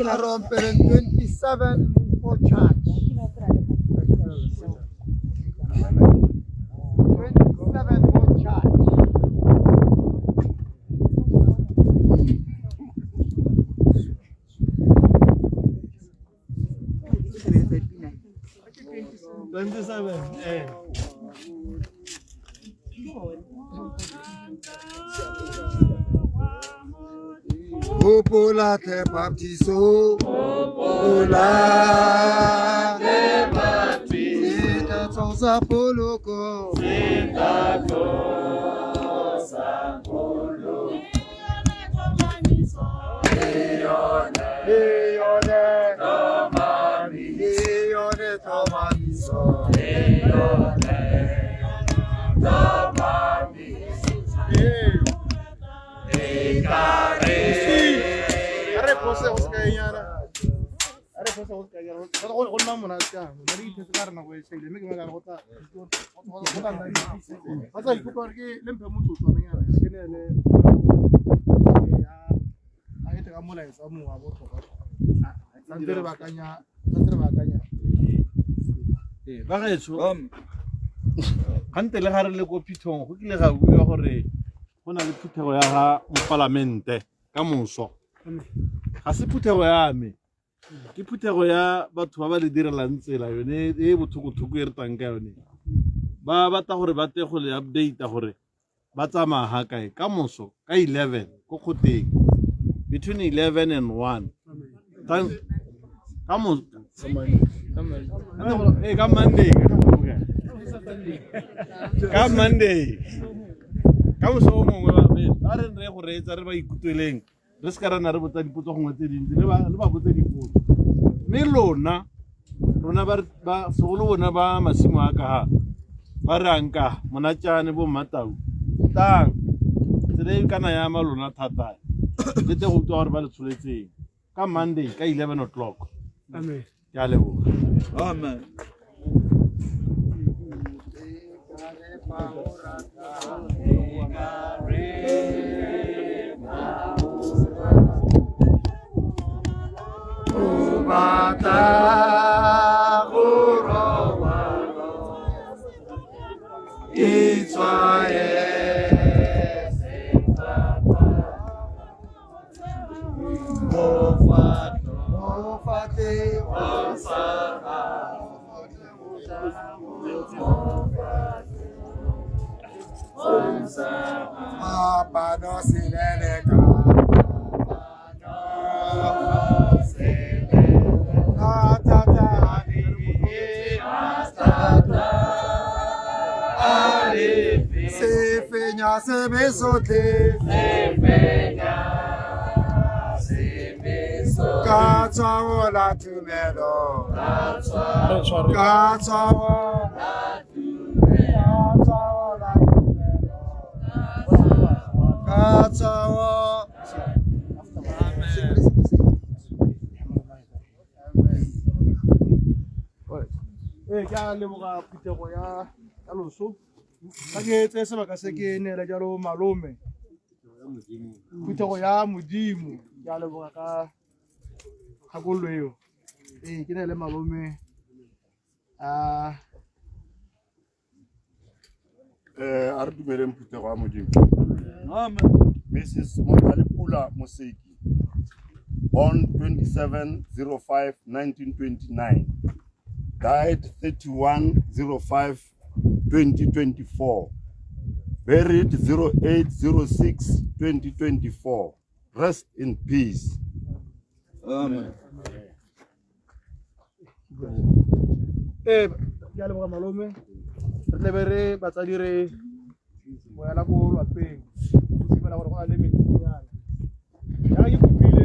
Speaker 1: Arompere 27 for charge. 27 for charge. Hopola tlhe baptiso. Hopola tlhe baptiso. Seta sa poloko. Seta sa poloko. Leone tomami. Leone tomamiso. Leone tomami.
Speaker 4: Bagaetsho gante le ga re le ko phithong go kile ga buiwa gore go na le phuthego ya ga mopalamente ka moso. Ga se phuthego ya me, ke phuthego ya batho ba ba le direlang tsela yone e botlhoko-tlhoko e re tang ka yone. Ba batla gore ba tle go le update gore ba tsamaya ga kae ka moso ka 11 ko kgoteng, between 11 and 1. Ka moso ka Monday, ka Monday ka moso o mongwe ba re re go reetsa re ba ikutlweleng, re se ka ra nna re botsa dipotso gongwe tse dintsi, le ba botse dipotso. Mme lona
Speaker 9: Rona ba ba segolo bona ba masimo a ka ha ba re ang ka monatšane bo mmatau tang tsela e kana ya ama lona thata le tle go utlwa gore ba le tsholetseng ka Monday ka 11 o'clock.
Speaker 7: Amen.
Speaker 9: Ke a leboga.
Speaker 4: Amen.
Speaker 1: Papa no silele ka Sefenya sebe sotlhe ka tshwao la tumelo ka tshwao la tumelo ka tshwao.
Speaker 7: Ee, ke a leboga phuthego ya ya loso. Ga ke tseye sebaka se ke neele jalo malome phuthego ya Modimo. Ke a leboga ka kgakololo eo. Ee, ke neele malome a
Speaker 10: A re dumeleng phuthego ya Modimo.
Speaker 4: Amen.
Speaker 10: Mrs. Motlalepula Moseki, born 27/05/1929, died 31/05/2024, buried 08/06/2024. Rest in peace.
Speaker 4: Amen.
Speaker 7: Ee, ke a leboga malome. Re tlebe re batsadi re boela ko lwapeng go thibela gore go na le metsinyana. Jaaka ke kopile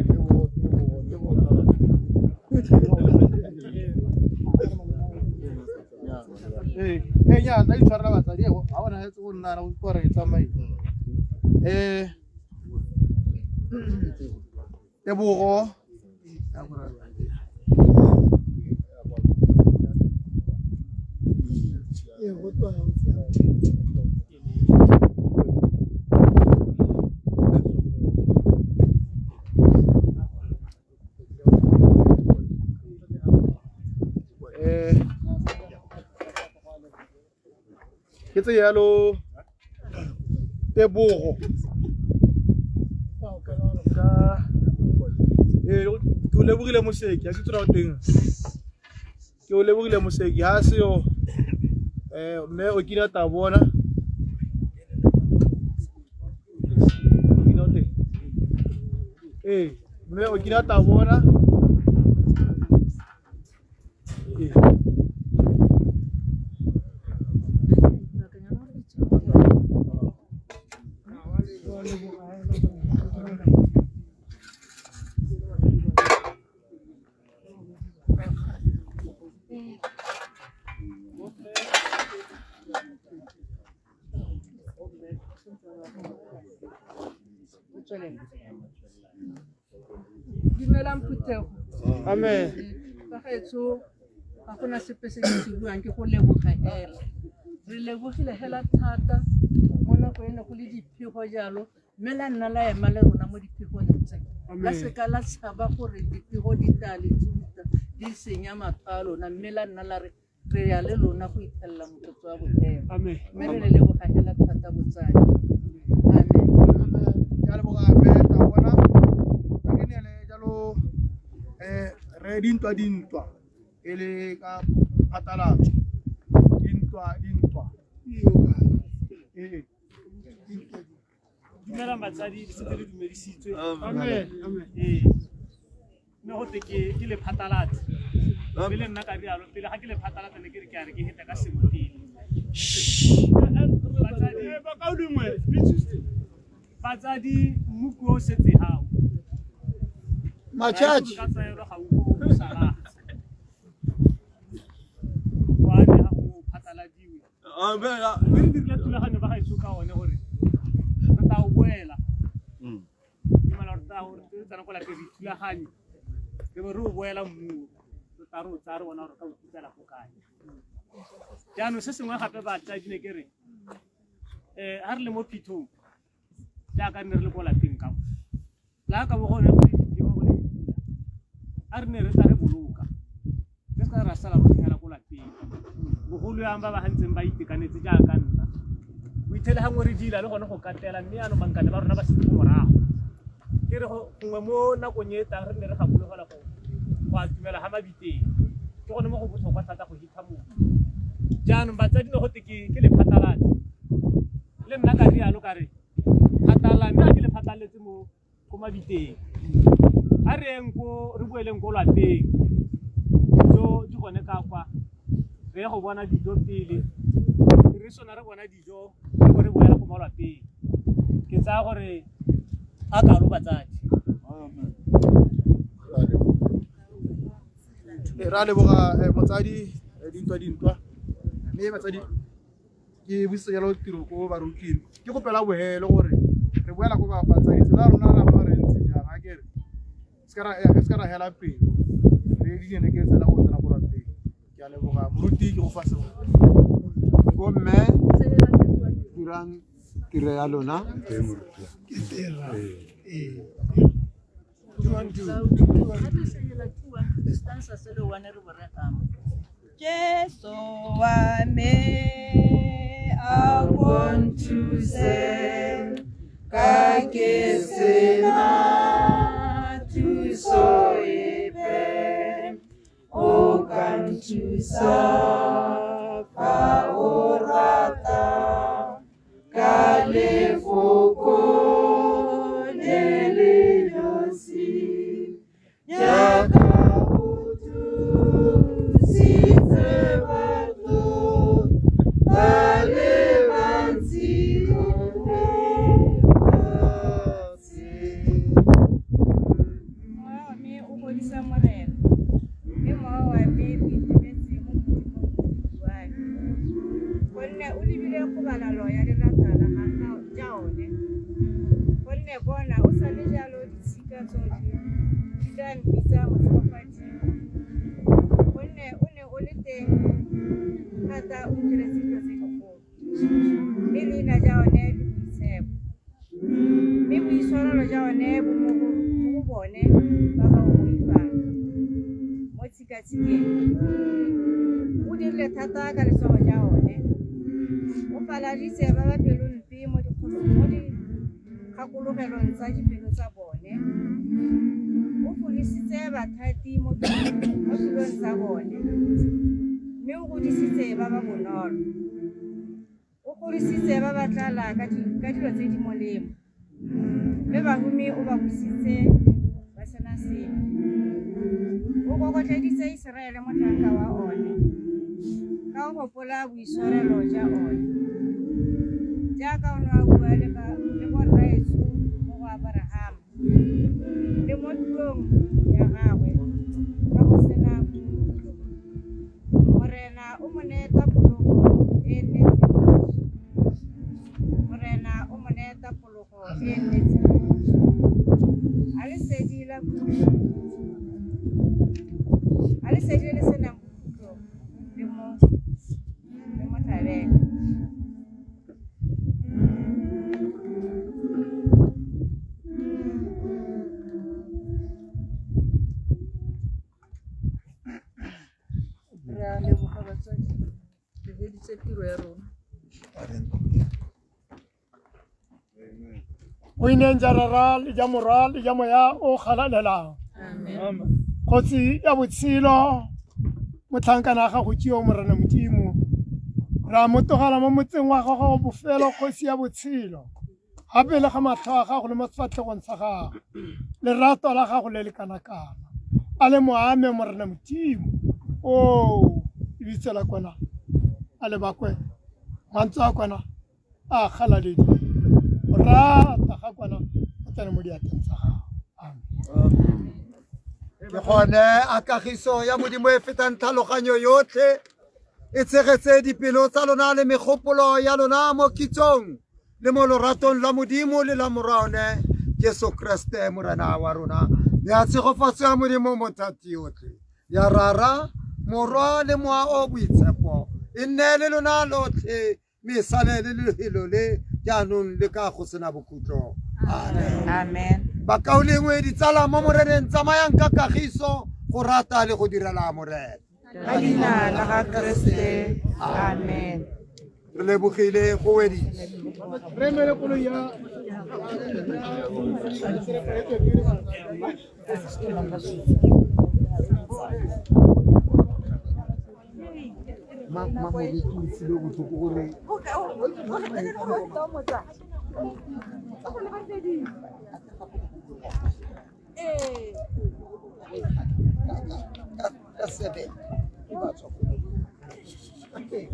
Speaker 7: ee, ee, nya tla itshwarela batsadi ga bona setse go nna go gore e tsamaile. Tebogo ke tse yalo Tebogo ka ee ke o lebogile Moseki, a ke tsora teng ke o lebogile Moseki ha seo mme o kile ta bona ee mme o kile ta bona ee.
Speaker 11: Dumelang phuthego.
Speaker 7: Amen.
Speaker 11: Bagaetsho, ga gona sepe se ke se buang, ke go leboga hela. Re lebogile hela thata mo nako e ne go le diphego jalo, mme la nna la ema le rona mo diphegong tse. La seka la tshaba gore diphego di tla le tsuta, di senya matlo a lona, mme la nna la re re ya le lona go ithelela motsotso wa bofelo.
Speaker 7: Amen.
Speaker 11: Mme re le leboga hela thata botsadi. Amen.
Speaker 7: Ke a leboga mme ka bona ka ke neele jalo re dintwa dintwa e le ka phatlalatso dintwa dintwa ee.
Speaker 12: Dumelang batsadi, le setse le dumedisitswe.
Speaker 7: Amen. Amen.
Speaker 12: Ee. Mme go te ke le phatlalatse. Mme le nna ka rialo pele ga ke le phatlalatsa ne ke re ke a re ke heta ka sengwe pele. Batsadi, batsadi mmuku o setse hao.
Speaker 1: Machachi.
Speaker 12: Ka tlwaelo ga o sala. Mme re dirile thulaganyo ba gaetsho ka one gore re tla o boela. Dumela gore tla gore re tsena ko lapeng re ithulaganye re be re o boela mmu re tla re o tsaya re bona gore ka o thutela ko kae. Jaanong se sengwe gape batsadi ne ke re um ga re le mo phithong jaaka ne re le ko lapeng ka la ka bo gone go le diphego go le dipula a re ne re tla re boloka re se ra sala rotlhe fela ko lapeng bogolo yang ba ba gantseng ba itekanetse jaaka nna o ithele gangwe re dila le gone go katela mme yaanong bankane ba rona ba setse ko morago ke re gongwe mo nakong e e tlang re nne re gakologela go go atumela ga mabiteng ke gone mo go botlhokwa thata go hitha motho jaanong batsadi ne gote ke lephatlalatse le nna ka rialo ka re phatlalang mme ga ke le phatlaletse mo ko mabiteng a re yeng ko re boeleng ko lwapeng dijo di gone ka kwa re ye go bona dijo pele re sona re bona dijo re bo re boela ko malwapeng ke tsaya gore a kalo batsadi.
Speaker 7: Re a leboga motsadi dintwa dintwa mme batsadi ke busitse jalo tiro ko baruting ke kopela bohelo gore re boela ko batsadi tsela rona ra bona re ntse jang a kere se ka ra hela pelo re dinene ke tsela go tsena ko lapeng ke a leboga moruti ke go fa seo
Speaker 1: bomme dirang tiro ya lona
Speaker 3: Jesu wa me a ko nthuse ka ke sena thuso epe o ka nthusa fa o rata ka lefoko le le nosi jaaka o thusitse batho ba le bantsi mo lefatsheng.
Speaker 5: Mowa wa me o godisa Morena, mme mowa wa me o itumetse mo Modimong Modudi wa me. Gonne o lebile kgobalalo ya lelata la ga ja one. Gonne bona, o sa le jalo ditshika tsotlhe di tla mpitsa motshegofadiwa. Gonne o ne o le teng thata o ntiretse dilo tse dikgolo, mme leina ja one le boitshepo. Mme boitshwarelo jwa one bo mo go bone ba ba o boifang mo tshikatshikeng. O dirile thata ka letsogo ja one, o faladitse ba ba pelompe mo dikgakologelong tsa dipelo tsa bone. O folositse bathati mo tulong tsa bone, mme o godisitse ba ba bonolo. O kgorisitse ba ba tlala ka dilo tse di molemo, mme bahumi o ba busitse ba sena sepe. O kokotleditse Iseraele motlhanka wa one, ka o gopola boitshwarelo ja one, jaaka o ne wa bua le borraetsho mo go Aborahama le mo tulong ya gagwe ka go sena bokhutlo. Morena o mo neye tapologo e e nnetseng ruri. Morena o mo neye tapologo e e nnetseng ruri. A lesedi la a lesedi le le senang bokhutlo le mo le mo tlhabele.
Speaker 11: Re a leboga batswadi, re feditse tiro ya rona.
Speaker 13: O ineng ja rara le ja morwa le ja moya o galalelang. Kgotsi ya botshelo motlhankana ga go tšeo Morena Modimo. Re a mo tlogela mo motseng wa gago wa bofelo kgosi ya botshelo. Gape le ga matlho a gago le mo sefatlhegong sa gago. Lerato la gago le le kana-kana. A le mo ame Morena Modimo. O lebitso la kona a le bakwe. Mantswe a kona a galalediwe. Go rata ga kona go tsene mo diatleng tsa gago. Amen.
Speaker 1: Ke gone a kagiso ya Modimo e fetang tlhaloganyo yotlhe. E tshegetse dipelo tsa lona le megopolo ya lona mo kitsong le mo loratong la Modimo le la Morwa one Jesu Kriste Morena wa rona. Ya tshegofatso ya Modimo Mothati yotlhe, ya Rara, Morwa le Mowa o Boitshepo e nne le lona lotlhe mme e sale le lefelo le jaanong le ka go sena bokhutlo. Amen.
Speaker 3: Amen.
Speaker 1: Bakaulengwe, ditsala mo Moreneng, tsamayang ka kagiso go rata le go direla Morena.
Speaker 3: Ka leina la ga Kriste. Amen.
Speaker 1: Re lebogile go weditse.
Speaker 7: Re emele koloi ya
Speaker 1: Mma o utlwile botlhoko gore ka 7 ke ba tswa ko. Okay.